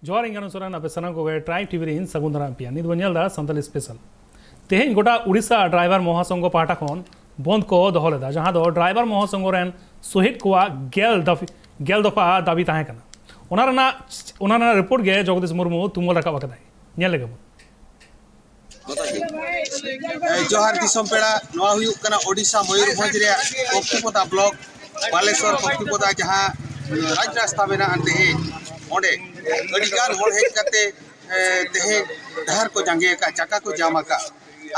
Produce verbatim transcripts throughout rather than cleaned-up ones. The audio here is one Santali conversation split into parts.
ᱡᱚᱦᱟᱨ, ᱤᱧ ᱜᱟᱱᱚ ᱥᱚᱨᱮᱱ, ᱟᱯᱮ ᱥᱟᱱᱟᱢ ᱠᱚᱜᱮ ᱴᱨᱟᱭᱤᱵᱽ ᱴᱤᱵᱷᱤ ᱨᱮ ᱤᱧ ᱥᱟᱹᱜᱩᱱ ᱫᱟᱨᱟᱢ ᱯᱮᱭᱟ᱾ ᱱᱤᱛ ᱵᱚᱱ ᱧᱮᱞ ᱮᱫᱟ ᱥᱟᱱᱛᱟᱞᱤ ᱥᱯᱮᱥᱟᱞ᱾ ᱛᱮᱦᱮᱧ ᱜᱚᱴᱟ ᱩᱲᱤᱥᱥᱟ ᱰᱨᱟᱭᱵᱷᱟᱨ ᱢᱚᱦᱟᱥᱚᱝᱜᱷᱚ ᱯᱟᱦᱴᱟ ᱠᱷᱚᱱ ᱵᱚᱱᱫ ᱠᱚ ᱫᱚᱦᱚ ᱞᱮᱫᱟ, ᱡᱟᱦᱟᱸ ᱫᱚ ᱰᱨᱟᱭᱵᱷᱟᱨ ᱢᱚᱦᱟᱥᱚᱝᱜᱷᱚ ᱨᱮᱱ ᱥᱚᱦᱤᱫ ᱠᱚᱣᱟᱜ ᱜᱮᱞ ᱫᱟᱹᱵᱤ, ᱜᱮᱞ ᱫᱚᱯᱷᱟ ᱫᱟᱹᱵᱤ ᱛᱟᱦᱮᱸ ᱠᱟᱱᱟ᱾ ᱚᱱᱟ ᱨᱮᱱᱟᱜ, ᱚᱱᱟ ᱨᱮᱱᱟᱜ ᱨᱤᱯᱳᱨᱴ ᱜᱮ ᱡᱚᱜᱚᱫᱤᱥ ᱢᱩᱨᱢᱩ ᱛᱩᱢᱟᱹᱞ ᱨᱟᱠᱟᱵ ᱟᱠᱟᱫᱟᱭ᱾ ᱧᱮᱞ ᱞᱮᱜᱮ ᱵᱚᱱ᱾ ᱮ, ᱡᱚᱦᱟᱨ ᱫᱤᱥᱚᱢ ᱯᱮᱲᱟ᱾ ᱱᱚᱣᱟ ᱦᱩᱭᱩᱜ ᱠᱟᱱᱟ ᱳᱰᱤᱥᱟ ᱢᱚᱭᱩᱨᱵᱷᱚᱸᱡᱽ ᱨᱮᱭᱟᱜ ᱠᱚᱠᱛᱤᱯᱚᱫᱟ ᱵᱞᱚᱠ, ᱵᱟᱞᱮᱥᱚᱨ ᱠᱚᱠᱛᱤᱯᱚᱫᱟ, ᱡᱟᱦᱟᱸ ᱨᱟᱡᱽ ᱨᱟᱥᱛᱟ ᱢᱮᱱᱟᱜᱼᱟ ᱛᱮᱦᱮᱧ᱾ ᱚᱸᱰᱮ ᱟᱹᱰᱤᱜᱟᱱ ᱦᱚᱲ ᱦᱮᱡ ᱠᱟᱛᱮ, ᱮ, ᱛᱮᱦᱮᱧ ᱰᱟᱦᱟᱨ ᱠᱚ ᱡᱟᱸᱜᱮ ᱟᱠᱟᱫ, ᱪᱟᱠᱟ ᱠᱚ ᱡᱟᱢ ᱟᱠᱟᱫ᱾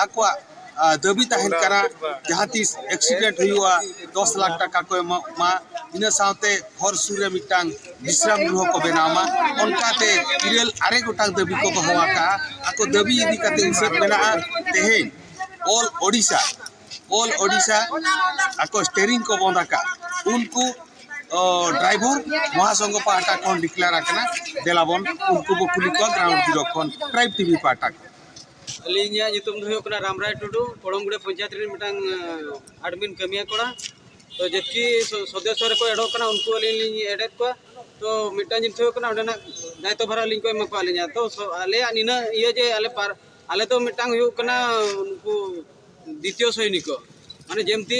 ᱟᱠᱚᱣᱟᱜ, ᱟ, ᱫᱟᱹᱵᱤ ᱛᱟᱦᱮᱱ ᱠᱟᱱᱟ, ᱡᱟᱦᱟᱸ ᱛᱤᱥ ᱮᱠᱥᱤᱰᱮᱱᱴ ᱦᱩᱭᱩᱜᱼᱟ, ᱫᱚᱥ ᱞᱟᱠᱷ ᱴᱟᱠᱟ ᱠᱚ ᱮᱢᱚᱜ ᱢᱟ, ᱤᱱᱟᱹ ᱥᱟᱶᱛᱮ ᱦᱚᱨ ᱥᱩᱨ ᱨᱮ ᱢᱤᱫᱴᱟᱝ ᱵᱤᱥᱨᱟᱢ ᱜᱨᱚᱦᱚ ᱠᱚ ᱵᱮᱱᱟᱣ ᱢᱟ᱾ ᱚᱱᱠᱟᱛᱮ ᱤᱨᱟᱹᱞ ᱟᱨᱮ ᱜᱚᱴᱟᱝ ᱫᱟᱹᱵᱤ ᱠᱚ ᱫᱚᱦᱚ ᱟᱠᱟᱫᱼᱟ᱾ ᱟᱠᱚ ᱫᱟᱹᱵᱤ ᱤᱫᱤ ᱠᱟᱛᱮ ᱦᱤᱥᱟᱹᱵ ᱢᱮᱱᱟᱜᱼᱟ, ᱛᱮᱦᱮᱧ ᱚᱞ ᱳᱰᱤᱥᱟ, ᱚᱞ ᱳᱰᱤᱥᱟ ᱟᱠᱚ ᱥᱴᱮᱨᱤᱝ ᱠᱚ ᱵᱚᱱᱫ ᱟᱠᱟᱫ ᱩᱱᱠᱩ, ᱚ, ᱰᱨᱟᱭᱵᱷᱟᱨ ᱢᱚᱦᱟᱥᱚᱝᱜᱷᱚ ᱯᱟᱦᱴᱟ ᱠᱷᱚᱱ ᱰᱤᱠᱞᱮᱭᱟᱨ ᱟᱠᱟᱱᱟ᱾ ᱫᱮᱞᱟ ᱵᱚᱱ ᱩᱱᱠᱩ ᱵᱚ ᱠᱩᱞᱤ ᱠᱚᱣᱟ ᱜᱨᱟᱣᱩᱱᱰ ᱡᱤᱨᱳ ᱠᱷᱚᱱ, ᱴᱨᱟᱭᱤᱵᱽ ᱴᱤᱵᱷᱤ ᱯᱟᱦᱴᱟ ᱠᱷᱚᱱ᱾ ᱟᱹᱞᱤᱧᱟᱜ ᱧᱩᱛᱩᱢ ᱫᱚ ᱦᱩᱭᱩᱜ ᱠᱟᱱᱟ ᱨᱟᱢᱨᱟᱭ ᱴᱩᱰᱩ, ᱯᱚᱲᱚᱢᱜᱩᱲᱟᱹ ᱯᱚᱧᱪᱟᱭᱮᱛ ᱨᱮᱱ ᱢᱤᱫᱴᱟᱝ, ᱟᱸ, ᱟᱰᱢᱤᱱ ᱠᱟᱹᱢᱤᱭᱟᱹ ᱠᱚᱲᱟ᱾ ᱛᱚ ᱡᱮᱛᱠᱤ ᱥᱚ-, ᱥᱚᱫᱚᱥᱥᱚ ᱨᱮᱠᱚ ᱮᱰᱚᱜ ᱠᱟᱱᱟ, ᱩᱱᱠᱩ ᱟᱹᱞᱤᱧ ᱞᱤᱧ ᱮᱰᱮᱫ ᱠᱚᱣᱟ᱾ ᱛᱚ ᱢᱤᱫᱴᱟᱝ ᱡᱤᱱᱤᱥ ᱦᱩᱭᱩᱜ ᱠᱟᱱᱟ, ᱚᱸᱰᱮᱱᱟᱜ ᱫᱟᱭᱤᱛᱛᱚ ᱵᱷᱟᱨ ᱟᱹᱞᱤᱧ ᱠᱚ ᱮᱢᱟ ᱠᱚᱣᱟ ᱟᱹᱞᱤᱧᱟᱜ᱾ ᱛᱚ ᱥᱚ-, ᱟᱞᱮᱭᱟᱜ ᱱᱤᱱᱟᱹᱜ ᱤᱭᱟᱹ ᱡᱮ ᱟᱞᱮ ᱯᱟᱨ-, ᱟᱞᱮ ᱫᱚ ᱢᱤᱫᱴᱟᱝ ᱦᱩᱭᱩᱜ ᱠᱟᱱᱟ ᱩᱱᱠᱩ ᱫᱤᱛᱤᱭᱚ ᱥᱚᱭᱱᱤᱠᱚ, ᱢᱟᱱᱮ ᱡᱮᱢᱛᱤ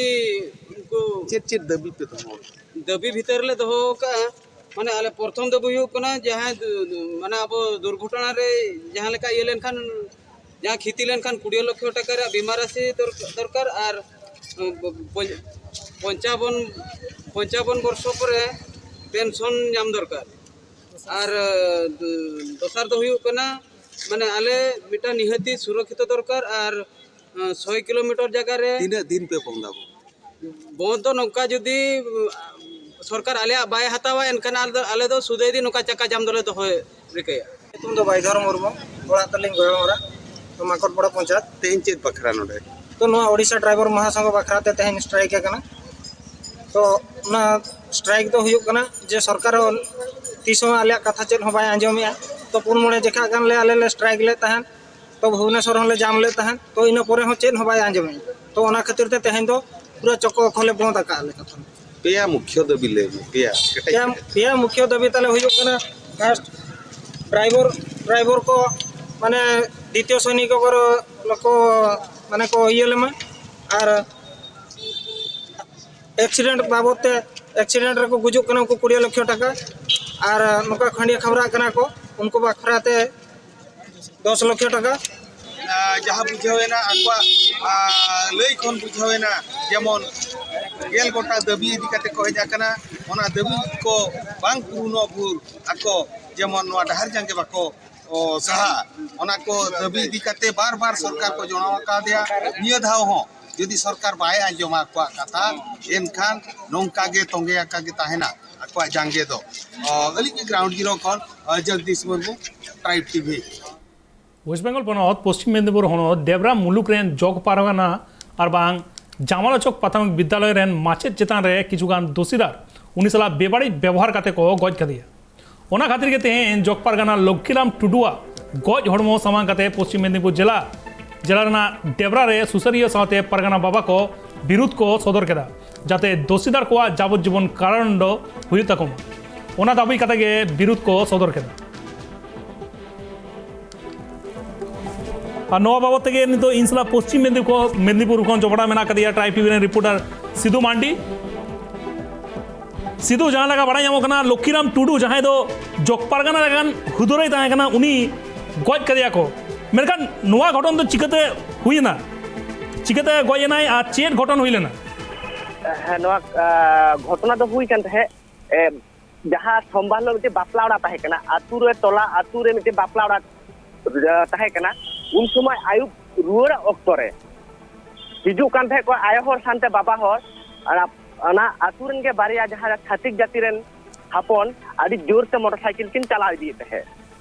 ᱩᱱᱠᱩ ᱪᱮᱫ ᱪᱮᱫ ᱫᱟᱹᱵᱤ ᱯᱮ ᱫᱚᱦᱚ ᱟᱠᱟᱫᱟ? ᱫᱟᱹᱵᱤ ᱵᱷᱤᱛᱟᱹᱨ ᱨᱮᱞᱮ ᱫᱚᱦᱚ ᱟᱠᱟᱫᱼᱟ, ᱢᱟᱱᱮ ᱟᱞᱮ ᱯᱨᱚᱛᱷᱚᱢ ᱫᱟᱹᱵᱤ ᱦᱩᱭᱩᱜ ᱠᱟᱱᱟ ᱡᱟᱦᱟᱸᱭ ᱫᱩ-, ᱫᱩ-, ᱢᱟᱱᱮ ᱟᱵᱚ ᱫᱩᱨᱜᱷᱚᱴᱚᱱᱟ ᱨᱮ ᱡᱟᱦᱟᱸ ᱞᱮᱠᱟ ᱤᱭᱟᱹ ᱞᱮᱱᱠᱷᱟᱱ, ᱡᱟᱦᱟᱸ ᱠᱷᱤᱛᱤ ᱞᱮᱱᱠᱷᱟᱱ ᱠᱩᱲᱤ ᱞᱚᱠᱷᱚ ᱴᱟᱠᱟ ᱨᱮᱭᱟᱜ ᱵᱤᱢᱟ ᱨᱟᱥᱤ ᱫᱚᱨ-, ᱫᱚᱨᱠᱟᱨ ᱟᱨ ᱯᱚᱧ-, ᱯᱚᱧᱪᱟᱵᱚᱱ, ᱯᱚᱧᱪᱟᱵᱚᱱ ᱵᱚᱨᱥᱚ ᱯᱚᱨᱮ ᱯᱮᱱᱥᱚᱱ ᱧᱟᱢ ᱫᱚᱨᱠᱟᱨ᱾ ᱟᱨ, ᱫᱚ-, ᱫᱚᱥᱟᱨ ᱫᱚ ᱦᱩᱭᱩᱜ ᱠᱟᱱᱟ, ᱢᱟᱱᱮ ᱟᱞᱮ ᱢᱤᱫᱴᱟᱝ ᱱᱤᱦᱟᱹᱛᱤ ᱥᱩᱨᱚᱠᱠᱷᱤᱛᱚ ᱫᱚᱨᱠᱟᱨ ᱟᱨ ᱥᱚᱭ ᱠᱤᱞᱳᱢᱤᱴᱟᱨ ᱡᱟᱭᱜᱟ ᱨᱮ᱾ ᱛᱤᱱᱟᱹᱜ ᱫᱤᱱ ᱯᱮ ᱵᱚᱱᱫᱟ ᱵᱚᱱ? ᱵᱚᱱᱫ ᱫᱚ ᱱᱚᱝᱠᱟ, ᱡᱩᱫᱤ ᱥᱚᱨᱠᱟᱨ ᱟᱞᱮᱭᱟᱜ ᱵᱟᱭ ᱦᱟᱛᱟᱣᱟ, ᱮᱱᱠᱷᱟᱱ ᱟᱞᱮ ᱫᱚ, ᱟᱞᱮ ᱫᱚ ᱥᱩᱫᱟᱹᱭ ᱫᱤᱱ ᱱᱚᱝᱠᱟ ᱪᱟᱠᱟ ᱡᱟᱢ ᱫᱚᱞᱮ ᱫᱚᱦᱚᱭ ᱨᱤᱠᱟᱹᱭᱟ᱾ ᱧᱩᱛᱩᱢ ᱫᱚ ᱵᱟᱭᱫᱷᱚᱨ ᱢᱩᱨᱢᱩ, ᱚᱲᱟᱜ ᱛᱟᱹᱞᱤᱧ ᱜᱚᱭᱚᱲᱢᱚᱨᱟ, ᱢᱟᱠᱚᱴᱯᱟᱲᱟ ᱯᱚᱧᱪᱟᱭᱮᱛ᱾ ᱛᱮᱦᱮᱧ ᱪᱮᱫ ᱵᱟᱠᱷᱨᱟ ᱱᱚᱰᱮ? ᱛᱚ, ᱱᱚᱣᱟ ᱳᱰᱤᱥᱟ ᱰᱨᱟᱭᱵᱷᱟᱨ ᱢᱚᱦᱟᱥᱚᱝᱜᱷᱚ ᱵᱟᱠᱷᱨᱟ ᱛᱮ ᱛᱮᱦᱮᱧ ᱥᱴᱨᱟᱭᱤᱠ ᱟᱠᱟᱱᱟ᱾ ᱛᱚ, ᱚᱱᱟ ᱥᱴᱨᱟᱭᱤᱠ ᱫᱚ ᱦᱩᱭᱩᱜ ᱠᱟᱱᱟ ᱡᱮ ᱥᱚᱨᱠᱟᱨ ᱦᱚᱸ ᱛᱤᱥ ᱦᱚᱸ ᱟᱞᱮᱭᱟᱜ ᱠᱟᱛᱷᱟ ᱪᱮᱫ ᱦᱚᱸ ᱵᱟᱭ ᱟᱸᱡᱚᱢᱮᱜᱼᱟ᱾ ᱛᱚ, ᱯᱩᱱ ᱢᱚᱬᱮ ᱡᱚᱠᱷᱟ ᱜᱟᱱ ᱞᱮ, ᱟᱞᱮ ᱞᱮ ᱥᱴᱨᱟᱭᱤᱠ ᱞᱮᱫ ᱛᱟᱦᱮᱸᱫ᱾ ᱛᱚ, ᱵᱷᱩᱵᱽᱱᱮᱥᱚᱨ ᱦᱚᱸᱞᱮ ᱡᱟᱢ ᱞᱮᱫ ᱛᱟᱦᱮᱸᱫ᱾ ᱛᱚ, ᱤᱱᱟᱹ ᱯᱚᱨᱮ ᱦᱚᱸ ᱪᱮᱫ ᱦᱚᱸ ᱵᱟᱭ ᱟᱸᱡᱚᱢᱮᱜᱼᱟ᱾ ᱛᱚ, ᱚᱱᱟ ᱠᱷᱟᱹᱛᱤᱨ ᱛᱮ ᱛᱮᱦᱮᱧ ᱫᱚ ᱯᱩᱨᱟᱹ ᱪᱚᱠᱚ ᱚᱠᱷᱚ ᱞᱮ ᱵᱚᱱᱫ ᱟᱠᱟᱫᱼᱟ ᱞᱮ ᱠᱟᱛᱷᱟ᱾ ᱯᱮᱭᱟ ᱢᱩᱠᱷᱭᱚ ᱫᱟᱹᱵᱤ ᱞᱟᱹᱭ ᱢᱮ, ᱯᱮᱭᱟ ᱠᱮᱴᱮᱡ ᱯᱮᱭᱟ, ᱠᱮᱴᱮᱡ᱾ ᱯᱮᱭᱟ ᱢᱩᱠᱷᱭᱚ ᱫᱟᱹᱵᱤ ᱛᱟᱞᱮ ᱦᱩᱭᱩᱜ ᱠᱟᱱᱟ, ᱯᱷᱟᱥᱴ, ᱰᱨᱟᱭᱵᱷᱚᱨ ᱰᱨᱟᱭᱵᱷᱚᱨ ᱠᱚ ᱢᱟᱱᱮ ᱫᱤᱛᱤᱭᱚ ᱥᱨᱮᱱᱤ ᱠᱚ ᱠᱚ ᱢᱟᱱᱮ ᱠᱚ ᱤᱭᱟᱹ ᱞᱮᱢᱟ᱾ ᱟᱨ ᱮᱠᱥᱤᱰᱮᱱᱴ ᱵᱟᱵᱚᱫ ᱛᱮ, ᱮᱠᱥᱤᱰᱮᱱᱴ ᱨᱮᱠᱚ ᱜᱩᱡᱩᱜ ᱠᱟᱱᱟ ᱩᱱᱠᱩ ᱠᱩᱲᱤ ᱞᱚᱠᱷᱚ ᱴᱟᱠᱟ, ᱟᱨ ᱱᱚᱝᱠᱟ ᱠᱷᱟᱸᱰᱤᱭᱟ ᱠᱷᱟᱵᱽᱨᱟᱜ ᱠᱟᱱᱟ ᱠᱚ ᱩᱱᱠᱩ ᱵᱟᱠᱷᱨᱟ ᱛᱮ ᱫᱚᱥ ᱞᱚᱠᱷᱚ ᱴᱟᱠᱟ᱾ ᱟᱸ, ᱡᱟᱦᱟᱸ ᱵᱩᱡᱷᱟᱹᱣ ᱮᱱᱟ ᱟᱠᱚᱣᱟᱜ, ᱟᱸ, ᱞᱟᱹᱭ ᱠᱷᱚᱱ ᱵᱩᱡᱷᱟᱹᱣ ᱮᱱᱟ, ᱡᱮᱢᱚᱱ ᱜᱮᱞ ᱜᱚᱴᱟ ᱫᱟᱹᱵᱤ ᱤᱫᱤ ᱠᱟᱛᱮ ᱠᱚ ᱦᱮᱡ ᱟᱠᱟᱱᱟ, ᱚᱱᱟ ᱫᱟᱹᱵᱤ ᱠᱚ ᱵᱟᱝ ᱯᱩᱨᱩᱱᱚᱜ ᱵᱷᱳᱨ ᱟᱠᱚ ᱡᱮᱢᱚᱱ ᱱᱚᱣᱟ ᱰᱟᱦᱟᱨ ᱡᱟᱸᱜᱮ ᱵᱟᱠᱚ, ᱚ, ᱥᱟᱦᱟᱜᱼᱟ, ᱚᱱᱟ ᱠᱚ ᱫᱟᱹᱵᱤ ᱤᱫᱤ ᱠᱟᱛᱮ ᱵᱟᱨ ᱵᱟᱨ ᱥᱚᱨᱠᱟᱨ ᱠᱚ ᱡᱚᱱᱟᱣ ᱟᱠᱟᱫᱮᱭᱟ᱾ ᱱᱤᱭᱟᱹ ᱫᱷᱟᱣ ᱦᱚᱸ ᱡᱩᱫᱤ ᱥᱚᱨᱠᱟᱨ ᱵᱟᱭ ᱟᱸᱡᱚᱢᱟ ᱟᱠᱚᱣᱟᱜ ᱠᱟᱛᱷᱟ, ᱮᱱᱠᱷᱟᱱ ᱱᱚᱝᱠᱟ ᱜᱮ ᱛᱚᱸᱜᱮ ᱟᱠᱟ ᱜᱮ ᱛᱟᱦᱮᱱᱟ ᱟᱠᱚᱣᱟᱜ ᱡᱟᱸᱜᱮ ᱫᱚ᱾ ᱚ, ᱟᱹᱞᱤᱧ ᱜᱮ ᱜᱨᱟᱣᱩᱱᱰ ᱡᱤᱨᱳ ᱠᱷᱚᱱ, ᱚ, Jagdish Murmu, tribe TV. West Bengal ᱯᱚᱱᱚᱛ ᱯᱚᱥᱪᱤᱢ ᱢᱮᱫᱤᱱᱤᱯᱩᱨ ᱦᱚᱱᱚᱛ ᱰᱮᱵᱽᱨᱟ ᱢᱩᱞᱩᱠ ᱨᱮᱱ ᱡᱚᱜᱽ ᱯᱟᱨᱜᱟᱱᱟ ᱟᱨ ᱵᱟᱝ ᱡᱟᱢᱟᱞᱚᱪᱚᱠ ᱯᱨᱟᱛᱷᱚᱢᱤᱠ ᱵᱤᱫᱽᱫᱟᱞᱚᱭ ᱨᱮᱱ ᱢᱟᱪᱮᱫ ᱪᱮᱛᱟᱱ ᱨᱮ ᱠᱤᱪᱷᱩᱜᱟᱱ ᱫᱳᱥᱤᱫᱟᱨ ᱩᱱᱤ ᱥᱟᱞᱟᱜ ᱵᱮᱵᱟᱹᱲᱤᱡ ᱵᱮᱵᱚᱦᱟᱨ ᱠᱟᱛᱮ ᱠᱚ ᱜᱚᱡ ᱠᱟᱫᱮᱭᱟ᱾ ᱚᱱᱟ ᱠᱷᱟᱹᱛᱤᱨ ᱜᱮ ᱛᱮᱦᱮᱧ ᱡᱚᱜᱽ ᱯᱟᱨᱜᱟᱱᱟ ᱞᱚᱠᱠᱷᱤᱨᱟᱢ ᱴᱩᱰᱩᱣᱟᱜ ᱜᱚᱡ ᱦᱚᱲᱢᱚ ᱥᱟᱢᱟᱝ ᱠᱟᱛᱮ ᱯᱚᱥᱪᱤᱢ ᱢᱮᱫᱤᱱᱤᱯᱩᱨ ᱡᱮᱞᱟ, ᱡᱮᱞᱟ ᱨᱮᱱᱟᱜ ᱰᱮᱵᱽᱨᱟ ᱨᱮ ᱥᱩᱥᱟᱹᱨᱤᱭᱟᱹ ᱥᱟᱶᱛᱮ ᱯᱟᱨᱜᱟᱱᱟ ᱵᱟᱵᱟ ᱠᱚ ᱵᱤᱨᱩᱫᱷ ᱠᱚ ᱥᱚᱫᱚᱨ ᱠᱮᱫᱟ, ᱡᱟᱛᱮ ᱫᱳᱥᱤᱫᱟᱨ ᱠᱚᱣᱟᱜ ᱡᱟᱵᱚᱡᱤᱵᱚᱱ ᱠᱟᱨᱟᱱᱰᱚ ᱦᱩᱭᱩᱜ ᱛᱟᱠᱚ ᱢᱟ᱾ ᱚᱱᱟ ᱫᱟᱹᱵᱤ ᱠᱟᱛᱮ ᱜᱮ ᱵᱤᱨᱩᱫᱷ ᱠᱚ ᱥᱚᱫᱚᱨ ᱠᱮᱫᱟ᱾ ᱟᱨ ᱱᱚᱣᱟ ᱵᱟᱵᱚᱛ ᱛᱮᱜᱮ ᱱᱤᱛᱚᱜ ᱤᱧ ᱥᱟᱞᱟᱜ ᱯᱚᱥᱪᱤᱢ ᱢᱮᱫᱤᱱᱤᱯᱩᱨ ᱠᱷᱚᱱ, ᱢᱮᱫᱤᱱᱤᱯᱩᱨ ᱠᱷᱚᱱ ᱡᱚᱯᱲᱟᱣ ᱢᱮᱱᱟᱜ ᱟᱠᱟᱫᱮᱭᱟ ᱴᱨᱟᱭᱤᱵᱽ ᱴᱤᱵᱷᱤ ᱨᱮᱱ ᱨᱤᱯᱳᱨᱴᱟᱨ ᱥᱤᱫᱩ ᱢᱟᱱᱰᱤ᱾ ᱥᱤᱫᱩ, ᱡᱟᱦᱟᱸ ᱞᱮᱠᱟ ᱵᱟᱲᱟᱭ ᱧᱟᱢᱚᱜ ᱠᱟᱱᱟ, ᱞᱚᱠᱠᱷᱤᱨᱟᱢ ᱴᱩᱰᱩ ᱡᱟᱦᱟᱸᱭ ᱫᱚ ᱡᱚᱜᱽ ᱯᱟᱨᱜᱟᱱᱟ ᱞᱮᱠᱟᱱ ᱦᱩᱫᱟᱹᱨᱮᱭ ᱛᱟᱦᱮᱸ ᱠᱟᱱᱟ, ᱩᱱᱤ ᱜᱚᱡ ᱠᱟᱫᱮᱭᱟ ᱠᱚ᱾ ᱢᱮᱱᱠᱷᱟᱱ ᱱᱚᱣᱟ ᱜᱷᱚᱴᱚᱱ ᱫᱚ ᱪᱤᱠᱟᱹᱛᱮ ᱦᱩᱭᱮᱱᱟ? ᱪᱤᱠᱟᱹᱛᱮ ᱜᱚᱡ ᱮᱱᱟᱭ ᱟᱨ ᱪᱮᱫ ᱜᱷᱚᱴᱚᱱ ᱦᱩᱭ ᱞᱮᱱᱟ? ᱦᱮᱸ, ᱱᱚᱣᱟ, ᱟᱸ, ᱜᱷᱚᱴᱚᱱᱟ ᱫᱚ ᱦᱩᱭ ᱠᱟᱱ ᱛᱟᱦᱮᱸᱫ, ᱮ, ᱡᱟᱦᱟᱸ ᱥᱳᱢᱵᱟᱨ ᱦᱤᱞᱳᱜ ᱢᱤᱫᱴᱮᱱ ᱵᱟᱯᱞᱟ ᱚᱲᱟᱜ ᱛᱟᱦᱮᱸ ᱠᱟᱱᱟ, ᱟᱹᱛᱩ ᱨᱮ, ᱴᱚᱞᱟ ᱟᱹᱛᱩ ᱨᱮ ᱢᱤᱫᱴᱮᱱ ᱵᱟᱯᱞᱟ ᱚᱲᱟᱜ, ᱮ, ᱛᱟᱦᱮᱸ ᱠᱟᱱᱟ᱾ ᱩᱱ ᱥᱚᱢᱚᱭ ᱟᱹᱭᱩᱵ ᱨᱩᱣᱟᱹᱲᱚᱜ ᱚᱠᱛᱚ ᱨᱮ ᱦᱤᱡᱩᱜ ᱠᱟᱱ ᱛᱟᱦᱮᱸᱫ ᱠᱚ ᱟᱭᱳ ᱦᱚᱲ ᱥᱟᱶᱛᱮ ᱵᱟᱵᱟ ᱦᱚᱲ, ᱚᱱᱟ, ᱚᱱᱟ ᱟᱹᱛᱩ ᱨᱮᱱ ᱜᱮ ᱵᱟᱨᱭᱟ ᱡᱟᱦᱟᱸ ᱪᱷᱟᱹᱛᱤᱠ ᱡᱟᱹᱛᱤ ᱨᱮᱱ ᱦᱚᱯᱚᱱ ᱟᱹᱰᱤ ᱡᱳᱨ ᱛᱮ ᱢᱚᱴᱚᱨ ᱥᱟᱭᱠᱮᱞ ᱠᱤᱱ ᱪᱟᱞᱟᱣ ᱤᱫᱤᱭᱮᱫ ᱛᱟᱦᱮᱸᱫ᱾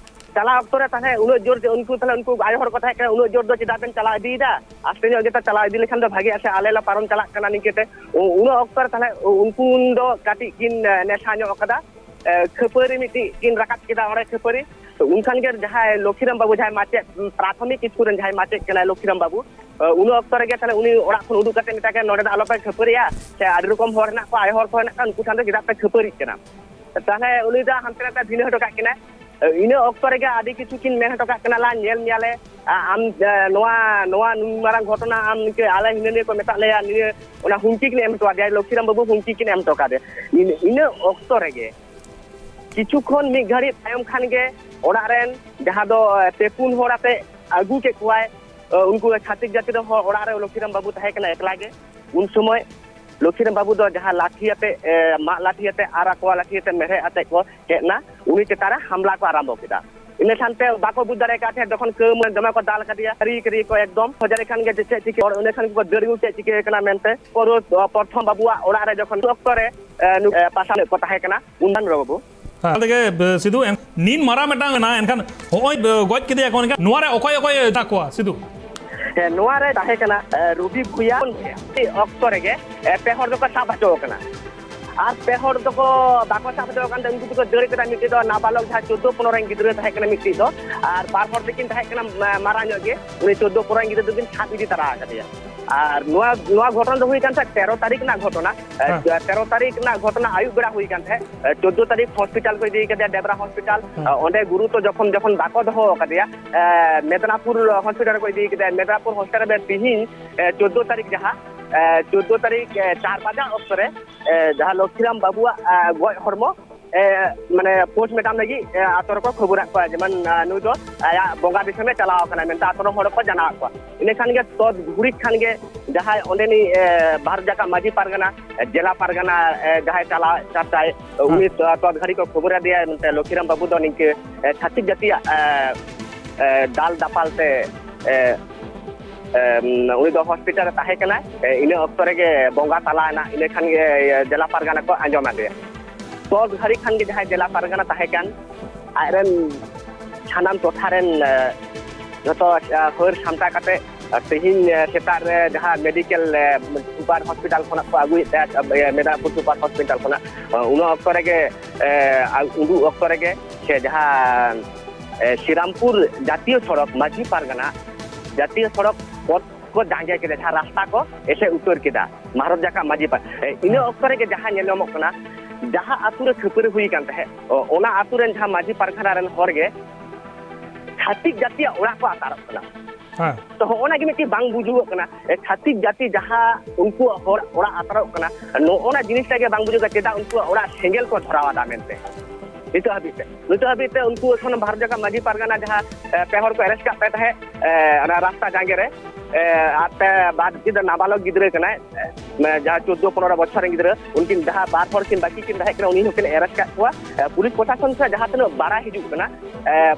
ᱪᱟᱞᱟᱣ ᱚᱠᱛᱚ ᱨᱮ ᱛᱟᱦᱞᱮ ᱩᱱᱟᱹᱜ ᱡᱳᱨ ᱡᱮ ᱩᱱᱠᱩ, ᱛᱟᱦᱞᱮ ᱩᱱᱠᱩ ᱟᱭᱳ ᱦᱚᱲ ᱠᱚ ᱛᱟᱦᱮᱸ ᱠᱟᱱᱟ, "ᱩᱱᱟᱹᱜ ᱡᱳᱨ ᱫᱚ ᱪᱮᱫᱟᱜ ᱵᱮᱱ ᱪᱟᱞᱟᱣ ᱤᱫᱤᱭᱮᱫᱟ? ᱟᱥᱛᱮ ᱧᱚᱜ ᱜᱮᱛᱚ ᱪᱟᱞᱟᱣ ᱤᱫᱤ ᱞᱮᱠᱷᱟᱱ ᱫᱚ ᱵᱷᱟᱜᱮᱜᱼᱟ ᱥᱮ, ᱟᱞᱮ ᱞᱮ ᱯᱟᱨᱚᱢ ᱪᱟᱞᱟᱜ ᱠᱟᱱᱟ" ᱱᱤᱝᱠᱟᱹᱛᱮ᱾ ᱩ-, ᱩᱱᱟᱹᱜ ᱚᱠᱛᱚ ᱨᱮ ᱛᱟᱦᱞᱮ ᱩ-, ᱩᱱᱠᱩ ᱩᱱ ᱫᱚ ᱠᱟᱹᱴᱤᱡ ᱠᱤᱱ, ᱮ, ᱱᱮᱥᱟ ᱧᱚᱜ ᱠᱟᱫᱟ᱾ ᱮ, ᱠᱷᱟᱹᱯᱟᱹᱨᱤ ᱢᱤᱫᱴᱤᱡ ᱠᱤᱱ ᱨᱟᱠᱟᱵ ᱠᱮᱫᱟ ᱚᱸᱰᱮ, ᱠᱷᱟᱹᱯᱟᱹᱨᱤ᱾ ᱛᱚ, ᱩᱱᱠᱷᱟᱱ ᱜᱮ ᱡᱟᱦᱟᱸᱭ ᱞᱚᱠᱠᱷᱤᱨᱟᱢ ᱵᱟᱹᱵᱩ, ᱡᱟᱦᱟᱸᱭ ᱢᱟᱪᱮᱫ, ᱯᱨᱟᱛᱷᱚᱢᱤᱠ ᱥᱠᱩᱞ ᱨᱮᱱ ᱡᱟᱦᱟᱸᱭ ᱢᱟᱪᱮᱫ ᱠᱟᱱᱟᱭ ᱞᱚᱠᱠᱷᱤᱨᱟᱢ ᱵᱟᱹᱵᱩ, ᱮ, ᱩᱱᱟᱹᱜ ᱚᱠᱛᱚ ᱨᱮᱜᱮ ᱛᱟᱦᱞᱮ ᱩᱱᱤ ᱚᱲᱟᱜ ᱠᱷᱚᱱ ᱩᱰᱩᱠ ᱠᱟᱛᱮ ᱢᱮᱛᱟᱭ ᱠᱟᱱᱟ, "ᱱᱚᱸᱰᱮ ᱫᱚ ᱟᱞᱚᱯᱮ ᱠᱷᱟᱹᱯᱟᱹᱨᱤᱜᱼᱟ, ᱥᱮ ᱟᱹᱰᱤ ᱨᱚᱠᱚᱢ ᱦᱚᱲ ᱦᱮᱱᱟᱜ ᱠᱚᱣᱟ, ᱟᱭᱳ ᱦᱚᱲ ᱠᱚ ᱦᱮᱱᱟᱜ ᱠᱚᱣᱟ, ᱩᱱᱠᱩ ᱥᱟᱶᱛᱮ ᱪᱮᱫᱟᱜ ᱯᱮ ᱠᱷᱟᱹᱯᱟᱹᱨᱤᱜ ᱠᱟᱱᱟ?" ᱛᱟᱦᱞᱮ ᱩᱱᱤ ᱫᱚ ᱦᱟᱱᱛᱮ ᱱᱟᱛᱮ ᱵᱷᱤᱱᱟᱹ ᱦᱚᱴᱚ ᱠᱟᱜ ᱠᱤᱱᱟᱭ᱾ ᱤᱱᱟᱹ ᱚᱠᱛᱚ ᱨᱮᱜᱮ ᱟᱹᱰᱤ ᱠᱤᱪᱷᱩ ᱠᱤᱱ ᱢᱮᱱ ᱦᱚᱴᱚ ᱠᱟᱜ ᱠᱟᱱᱟ, "ᱞᱟ ᱧᱮᱞ ᱢᱮᱭᱟᱞᱮ, ᱟ-, ᱟᱢ, ᱮ, ᱱᱚᱣᱟ, ᱱᱚᱣᱟ ᱱᱩᱱ ᱢᱟᱨᱟᱝ ᱜᱷᱚᱴᱚᱱᱟ ᱟᱢ ᱱᱤᱝᱠᱟᱹ ᱟᱞᱮ ᱦᱤᱱᱟᱹ ᱱᱤᱭᱟᱹ ᱠᱚ ᱢᱮᱛᱟᱜ ᱞᱮᱭᱟ", ᱱᱤᱭᱟᱹ ᱚᱱᱟ ᱦᱩᱢᱠᱤ ᱠᱤᱱ ᱮᱢ ᱦᱚᱴᱚ ᱟᱫᱮᱭᱟ, ᱞᱚᱠᱠᱷᱤᱨᱟᱢ ᱵᱟᱹᱵᱩ ᱦᱩᱢᱠᱤ ᱠᱤᱱ ᱮᱢ ᱦᱚᱴᱚ ᱠᱟᱫᱮᱭᱟ᱾ ᱤᱱᱟᱹ, ᱤᱱᱟᱹ ᱚᱠᱛᱚ ᱨᱮᱜᱮ ᱠᱤᱪᱷᱩ ᱠᱷᱚᱱ ᱢᱤᱫ ᱜᱷᱟᱹᱲᱤᱡ ᱛᱟᱭᱚᱢ ᱠᱷᱟᱱ ᱜᱮ ᱚᱲᱟᱜ ᱨᱮᱱ ᱡᱟᱦᱟᱸ ᱫᱚ, ᱮ, ᱯᱮ ᱯᱩᱱ ᱦᱚᱲ ᱟᱛᱮ ᱟᱹᱜᱩ ᱠᱮᱫ ᱠᱚᱣᱟᱭ, ᱮ, ᱩᱱᱠᱩ ᱪᱷᱟᱹᱛᱤᱠ ᱡᱟᱹᱛᱤ ᱨᱮᱱ ᱦᱚᱲ ᱚᱲᱟᱜ ᱨᱮ ᱞᱚᱠᱠᱷᱤᱨᱟᱢ ᱵᱟᱹᱵᱩ ᱛᱟᱦᱮᱸ ᱠᱟᱱᱟ ᱮᱠᱞᱟ ᱜᱮ᱾ ᱩᱱ ᱥᱚᱢᱚᱭ ᱞᱚᱠᱠᱷᱤᱨᱟᱢ ᱵᱟᱹᱵᱩ ᱫᱚ ᱡᱟᱦᱟᱸ ᱞᱟᱴᱷᱤ ᱟᱛᱮ, ᱮ, ᱢᱟᱜ ᱞᱟᱴᱷᱤ ᱟᱛᱮ ᱟᱨ ᱟᱠᱚᱣᱟᱜ ᱞᱟᱴᱷᱤ ᱟᱛᱮ ᱢᱮᱲᱦᱮᱫ ᱟᱛᱮ ᱠᱚ ᱦᱮᱡ ᱮᱱᱟ, ᱩᱱᱤ ᱪᱮᱛᱟᱱ ᱨᱮ ᱦᱟᱢᱞᱟ ᱠᱚ ᱟᱨᱟᱢᱵᱚ ᱠᱮᱫᱟ᱾ ᱤᱱᱟᱹ ᱠᱷᱟᱱ ᱛᱮ ᱵᱟᱠᱚ ᱵᱩᱡᱽ ᱫᱟᱲᱮ ᱟᱠᱟᱫ ᱛᱟᱦᱮᱸᱫ, ᱡᱚᱠᱷᱚᱱ ᱠᱟᱹᱢ ᱫᱚᱢᱮ ᱠᱚ ᱫᱟᱞ ᱠᱟᱫᱮᱭᱟ, ᱠᱟᱹᱨᱤ ᱠᱟᱹᱨᱤ ᱠᱚ ᱮᱠᱫᱚᱢ ᱠᱷᱚᱡᱟᱨᱤ ᱠᱷᱟᱱ ᱜᱮ ᱪᱮᱫ ᱪᱤᱠᱟᱹ, ᱤᱱᱟᱹ ᱠᱷᱟᱱ ᱜᱮᱠᱚ ᱫᱟᱹᱲ ᱜᱮ ᱪᱮᱫ ᱪᱤᱠᱟᱹ ᱠᱟᱱᱟ ᱢᱮᱱᱛᱮ᱾ ᱯᱚᱨᱚ-, ᱯᱨᱚᱛᱷᱚᱢ ᱵᱟᱹᱵᱩᱣᱟᱜ ᱚᱲᱟᱜ ᱨᱮ ᱡᱚᱠᱷᱚᱱ ᱚᱠᱛᱚ ᱨᱮ, ᱮ, ᱱᱩ-, ᱮ, ᱯᱟᱥᱟ ᱞᱮᱫ ᱠᱚ ᱛᱟᱦᱮᱸ ᱠᱟᱱᱟ, ᱩᱱ ᱵᱟᱹᱵᱩ᱾ ᱦᱮᱸ, ᱚᱸᱰᱮ ᱜᱮ, ᱵᱮ-, ᱥᱤᱫᱩ ᱮᱱ-, ᱱᱤᱱ ᱢᱟᱨᱟᱝ ᱢᱤᱫᱴᱟᱝ ᱮᱱᱟ, ᱮᱱᱠᱷᱟᱱ ᱦᱚᱸᱜᱼᱚᱭ, ᱵᱮ-, ᱜᱚᱡ ᱠᱮᱫᱮᱭᱟ ᱠᱚ, ᱮᱱᱠᱷᱟᱱ ᱱᱚᱣᱟ ᱨᱮ ᱚᱠᱚᱭ ᱚᱠᱚᱭ ᱢᱮᱱᱟᱜ ᱠᱚᱣᱟ ᱥᱤᱫᱩ? ᱦᱮᱸ, ᱱᱚᱣᱟ ᱨᱮ ᱛᱟᱦᱮᱸ ᱠᱟᱱᱟ, ᱮ, ᱨᱚᱵᱤ ᱵᱷᱩᱭᱟ᱾ ᱚᱠᱛᱚ ᱨᱮᱜᱮ, ᱮ, ᱯᱮ ᱦᱚᱲ ᱫᱚᱠᱚ ᱥᱟᱵ ᱦᱚᱪᱚ ᱟᱠᱟᱱᱟ᱾ ᱟᱨ ᱯᱮ ᱦᱚᱲ ᱫᱚᱠᱚ ᱵᱟᱠᱚ ᱥᱟᱵ ᱦᱚᱪᱚ ᱟᱠᱟᱱ ᱛᱮ ᱩᱱᱠᱩ ᱫᱚᱠᱚ ᱫᱟᱹᱲ ᱠᱮᱫᱟ᱾ ᱢᱤᱫᱴᱤᱡ ᱫᱚ ᱱᱟᱵᱟᱞᱚᱠ, ᱡᱟᱦᱟᱸ ᱪᱳᱫᱽᱫᱳ ᱯᱚᱱᱨᱚ ᱨᱮᱱ ᱜᱤᱫᱽᱨᱟᱹ ᱛᱟᱦᱮᱸ ᱠᱟᱱᱟ ᱢᱤᱫᱴᱤᱡ ᱫᱚ, ᱟᱨ ᱵᱟᱨ ᱦᱚᱲ ᱫᱚᱠᱤᱱ ᱛᱟᱦᱮᱸ ᱠᱟᱱᱟ, ᱢᱟ-, ᱢᱟᱨᱟᱝ ᱧᱚᱜ ᱜᱮ, ᱩᱱᱤ ᱪᱳᱫᱽᱫᱳ ᱯᱚᱱᱨᱚ ᱨᱮᱱ ᱜᱤᱫᱽᱨᱟᱹ ᱫᱚᱠᱤᱱ ᱥᱟᱵ ᱤᱫᱤ ᱛᱟᱨᱟ ᱟᱠᱟᱫᱮᱭᱟ᱾ ᱟᱨ ᱱᱚᱣᱟ, ᱱᱚᱣᱟ ᱜᱷᱚᱴᱚᱱᱟ ᱫᱚ ᱦᱩᱭ ᱠᱟᱱ ᱛᱟᱦᱮᱸᱫ ᱛᱮᱨᱚ ᱛᱟᱹᱨᱤᱠᱷ ᱨᱮᱱᱟᱜ ᱜᱷᱚᱴᱚᱱᱟ᱾ ᱮ, ᱦᱮᱸ᱾ ᱛᱮᱨᱚ ᱛᱟᱹᱨᱤᱠᱷ ᱨᱮᱱᱟᱜ ᱜᱷᱚᱴᱚᱱᱟ ᱟᱹᱭᱩᱵ ᱵᱮᱲᱟ ᱦᱩᱭ ᱠᱟᱱ ᱛᱟᱦᱮᱸᱫ᱾ ᱮ, ᱪᱳᱫᱽᱫᱳ ᱛᱟᱹᱨᱤᱠᱷ ᱦᱚᱥᱯᱤᱴᱟᱞ ᱠᱚ ᱤᱫᱤ ᱠᱟᱫᱮᱭᱟ, ᱰᱮᱵᱽᱨᱟ ᱦᱚᱥᱯᱤᱴᱟᱞ᱾ ᱦᱮᱸ᱾ ᱮ, ᱚᱸᱰᱮ ᱜᱩᱨᱩᱛᱚ ᱡᱚᱠᱷᱚᱱ, ᱡᱚᱠᱷᱚᱱ ᱵᱟᱠᱚ ᱫᱚᱦᱚ ᱟᱠᱟᱫᱮᱭᱟ, ᱮ, ᱢᱮᱫᱽᱱᱟᱯᱩᱨ ᱦᱚᱥᱯᱤᱴᱟᱞ ᱨᱮᱠᱚ ᱤᱫᱤ ᱠᱮᱫᱮᱭᱟ᱾ ᱢᱮᱫᱽᱱᱟᱯᱩᱨ ᱦᱚᱥᱯᱤᱴᱟᱞ ᱨᱮ ᱛᱤᱦᱤᱧ, ᱮ, ᱪᱳᱫᱽᱫᱳ ᱛᱟᱹᱨᱤᱠᱷ ᱡᱟᱦᱟᱸ, ᱮ, ᱪᱳᱫᱽᱫᱳ ᱛᱟᱹᱨᱤᱠᱷ, ᱮ, ᱪᱟᱨ ᱵᱟᱡᱟᱜ ᱚᱠᱛᱚ ᱨᱮ, ᱮ, ᱡᱟᱦᱟᱸ ᱞᱚᱠᱠᱷᱤᱨᱟᱢ ᱵᱟᱹᱵᱩᱣᱟᱜ, ᱮ, ᱜᱚᱡ ᱦᱚᱲᱢᱚ, ᱮ, ᱢᱟᱱᱮ, postmortem ᱞᱟᱹᱜᱤᱫ, ᱮ, ᱟᱛᱳ ᱨᱮᱠᱚ ᱠᱷᱚᱵᱚᱨᱟᱫ ᱠᱚᱣᱟ, ᱡᱮᱢᱚᱱ, ᱮ, ᱱᱩᱭ ᱫᱚ ᱟᱭᱟᱜ ᱵᱚᱸᱜᱟ ᱫᱤᱥᱚᱢᱮ ᱪᱟᱞᱟᱣ ᱟᱠᱟᱱᱟ ᱢᱮᱱᱛᱮ ᱟᱛᱳ ᱨᱮᱱ ᱦᱚᱲ ᱠᱚ ᱡᱟᱱᱟᱣᱟᱫ ᱠᱚᱣᱟ᱾ ᱤᱱᱟᱹ ᱠᱷᱟᱱ ᱜᱮ ᱛᱚᱛ ᱜᱷᱩᱲᱤ ᱠᱷᱟᱱ ᱜᱮ ᱡᱟᱦᱟᱸᱭ ᱚᱸᱰᱮᱱᱤᱡ, ᱮ, ᱵᱷᱟᱨᱚᱛ ᱡᱟᱠᱟᱛ ᱢᱟᱹᱡᱷᱤ ᱯᱟᱨᱜᱟᱱᱟ, ᱮ, ᱡᱮᱞᱟ ᱯᱟᱨᱜᱟᱱᱟ, ᱮ, ᱡᱟᱦᱟᱸᱭ ᱪᱟᱞᱟᱣ ᱪᱟᱨᱪᱟᱭ, ᱦᱮᱸ᱾ ᱩᱱᱤ ᱛᱚ-, ᱛᱚᱛ ᱜᱷᱟᱹᱲᱤ ᱠᱚ ᱠᱷᱚᱵᱚᱨ ᱟᱫᱮᱭᱟ, ᱱᱚᱛᱮ ᱞᱚᱠᱠᱷᱤᱨᱟᱢ ᱵᱟᱹᱵᱩ ᱫᱚ ᱱᱤᱝᱠᱟᱹ, ᱮ, ᱪᱷᱟᱹᱛᱤᱠ ᱡᱟᱹᱛᱤᱭᱟᱜ, ᱮ, ᱮ, ᱫᱟᱞ ᱫᱟᱯᱟᱞ ᱛᱮ, ᱮ, ᱮ, ᱩᱱᱤ ᱫᱚ ᱦᱚᱥᱯᱤᱴᱟᱞ ᱨᱮ ᱛᱟᱦᱮᱸ ᱠᱟᱱᱟᱭ᱾ ᱮ, ᱤᱱᱟᱹ ᱚᱠᱛᱚ ᱨᱮᱜᱮ ᱵᱚᱸᱜᱟ ᱛᱟᱞᱟᱭᱮᱱᱟ᱾ ᱤᱱᱟᱹ ᱠᱷᱟᱱ ᱜᱮ, ᱮ, ᱡᱮᱞᱟ ᱯᱟᱨᱜᱟᱱᱟ ᱠᱚ ᱟᱸᱡᱚᱢ ᱟᱫᱮᱭᱟ᱾ ᱛᱚᱛ ᱜᱷᱟᱹᱲᱤ ᱠᱷᱟᱱ ᱜᱮ ᱡᱟᱦᱟᱸᱭ ᱡᱮᱞᱟ ᱯᱟᱨᱜᱟᱱᱟ ᱛᱟᱦᱮᱸ ᱠᱟᱱ, ᱟᱡᱨᱮᱱ ᱥᱟᱱᱟᱢ ᱴᱚᱴᱷᱟ ᱨᱮᱱ, ᱮ, ᱡᱚᱛᱚ, ᱮ, ᱦᱟᱹᱨ ᱥᱟᱢᱴᱟᱣ ᱠᱟᱛᱮ, ᱮ, ᱛᱮᱦᱮᱧ, ᱮ, ᱥᱮᱛᱟᱜ ᱨᱮ ᱡᱟᱦᱟᱸ ᱢᱮᱰᱤᱠᱮᱞ, ᱮ, ᱥᱩᱯᱟᱨ ᱦᱚᱥᱯᱤᱴᱟᱞ ᱠᱷᱚᱱᱟᱜ ᱠᱚ ᱟᱹᱜᱩᱭᱮᱫ ᱛᱟᱦᱮᱸᱫ, ᱮ, ᱢᱮᱫᱽᱱᱟᱯᱩᱨ ᱥᱩᱯᱟᱨ ᱦᱚᱥᱯᱤᱴᱟᱞ ᱠᱷᱚᱱᱟᱜ, ᱮ, ᱩᱱ ᱚᱠᱛᱚ ᱨᱮᱜᱮ, ᱮ, ᱟ-, ᱩᱰᱩᱠ ᱚᱠᱛᱚ ᱨᱮᱜᱮ ᱥᱮ ᱡᱟᱦᱟᱸ, ᱮ, ᱥᱨᱤᱨᱟᱢᱯᱩᱨ ᱡᱟᱛᱤᱭᱚ ᱥᱚᱲᱚᱠ ᱢᱟᱹᱡᱷᱤ ᱯᱟᱨᱜᱟᱱᱟ ᱡᱟᱛᱤᱭᱚ ᱥᱚᱲᱚᱠ ᱯᱚᱛᱷ ᱠᱚ ᱡᱟᱸᱜᱮ ᱠᱮᱫᱟ, ᱡᱟᱦᱟᱸ ᱨᱟᱥᱛᱟ ᱠᱚ ᱮᱥᱮᱫ ᱩᱛᱟᱹᱨ ᱠᱮᱫᱟ ᱵᱷᱟᱨᱚᱛ ᱡᱟᱠᱟᱛ ᱢᱟᱹᱡᱷᱤ ᱯᱟᱨᱜᱟᱱᱟ᱾ ᱮ, ᱤᱱᱟᱹ ᱚᱠᱛᱚ ᱨᱮᱜᱮ ᱡᱟᱦᱟᱸ ᱧᱮᱞ ᱧᱟᱢᱚᱜ ᱠᱟᱱᱟ, ᱡᱟᱦᱟᱸ ᱟᱛᱳ ᱨᱮ ᱠᱷᱟᱹᱯᱟᱹᱨᱤ ᱦᱩᱭ ᱟᱠᱟᱱ ᱛᱟᱦᱮᱸᱫ, ᱚ-, ᱚᱱᱟ ᱟᱛᱳ ᱨᱮᱱ ᱡᱟᱦᱟᱸ ᱢᱟᱹᱡᱷᱤ ᱯᱟᱨᱜᱟᱱᱟ ᱨᱮᱱ ᱦᱚᱲ ᱜᱮ ᱪᱷᱟᱹᱛᱤᱠ ᱡᱟᱹᱛᱤᱭᱟᱜ ᱚᱲᱟᱜ ᱠᱚ ᱟᱛᱟᱨᱚᱜ ᱠᱟᱱᱟ᱾ ᱦᱮᱸ᱾ ᱛᱚ, ᱦᱚᱸᱜᱼᱚ ᱱᱟ ᱜᱮ ᱢᱤᱫᱴᱤᱡ ᱵᱟᱝ ᱵᱩᱡᱩᱜᱚᱜ ᱠᱟᱱᱟ᱾ ᱮ, ᱪᱷᱟᱹᱛᱤᱠ ᱡᱟᱹᱛᱤ ᱡᱟᱦᱟᱸ ᱩᱱᱠᱩᱣᱟᱜ ᱦᱚᱲ ᱚᱲᱟᱜ ᱟᱛᱟᱨᱚᱜ ᱠᱟᱱᱟ, ᱱᱚᱜᱼᱚ ᱱᱟ ᱡᱤᱱᱤᱥᱴᱟ ᱜᱮ ᱵᱟᱝ ᱵᱩᱡᱩᱜ ᱠᱟᱱᱟ, ᱪᱮᱫᱟᱜ ᱩᱱᱠᱩᱣᱟᱜ ᱚᱲᱟᱜ ᱥᱮᱸᱜᱮᱞ ᱠᱚ ᱫᱷᱚᱨᱟᱣ ᱟᱫᱟ ᱢᱮᱱᱛᱮ᱾ ᱱᱤᱛᱚᱜ ᱦᱟᱹᱵᱤᱡ ᱛᱮ, ᱱᱤᱛᱚᱜ ᱦᱟᱹᱵᱤᱡ ᱛᱮ ᱩᱱᱠᱩ ᱮᱠᱷᱚᱱ ᱵᱷᱟᱨᱚᱛ ᱡᱟᱠᱟᱛ ᱢᱟᱹᱡᱷᱤ ᱯᱟᱨᱜᱟᱱᱟ ᱡᱟᱦᱟᱸ, ᱮ, ᱯᱮ ᱦᱚᱲ ᱠᱚ arrest ᱠᱟᱜ ᱯᱮ ᱛᱟᱦᱮᱸᱫ, ᱮ, ᱚᱱᱟ ᱨᱟᱥᱛᱟ ᱡᱟᱸᱜᱮ ᱨᱮ, ᱮ, ᱟᱨ ᱯᱮ ᱵᱟᱨ ᱡᱩᱫᱤ ᱱᱟᱵᱟᱞᱚᱠ ᱜᱤᱫᱽᱨᱟᱹ ᱠᱟᱱᱟᱭ, ᱮ, ᱡᱟᱦᱟᱸ ᱪᱳᱫᱽᱫᱳ ᱯᱚᱱᱨᱚ ᱵᱚᱪᱷᱚᱨ ᱨᱮᱱ ᱜᱤᱫᱽᱨᱟᱹ, ᱩᱱᱠᱤᱱ ᱡᱟᱦᱟᱸ ᱵᱟᱨ ᱦᱚᱲ ᱠᱤᱱ ᱵᱟᱹᱠᱤ ᱠᱤᱱ ᱛᱟᱦᱮᱸ ᱠᱟᱱᱟ, ᱩᱱᱤ ᱦᱚᱸᱠᱤᱱ arrest ᱠᱟᱜ ᱠᱚᱣᱟ᱾ ᱮ, ᱯᱩᱞᱤᱥ ᱯᱨᱚᱥᱟᱥᱚᱱ ᱠᱷᱚᱱ ᱡᱟᱦᱟᱸ ᱛᱤᱱᱟᱹᱜ ᱵᱟᱲᱟᱭ ᱦᱤᱡᱩᱜ ᱠᱟᱱᱟ, ᱮ,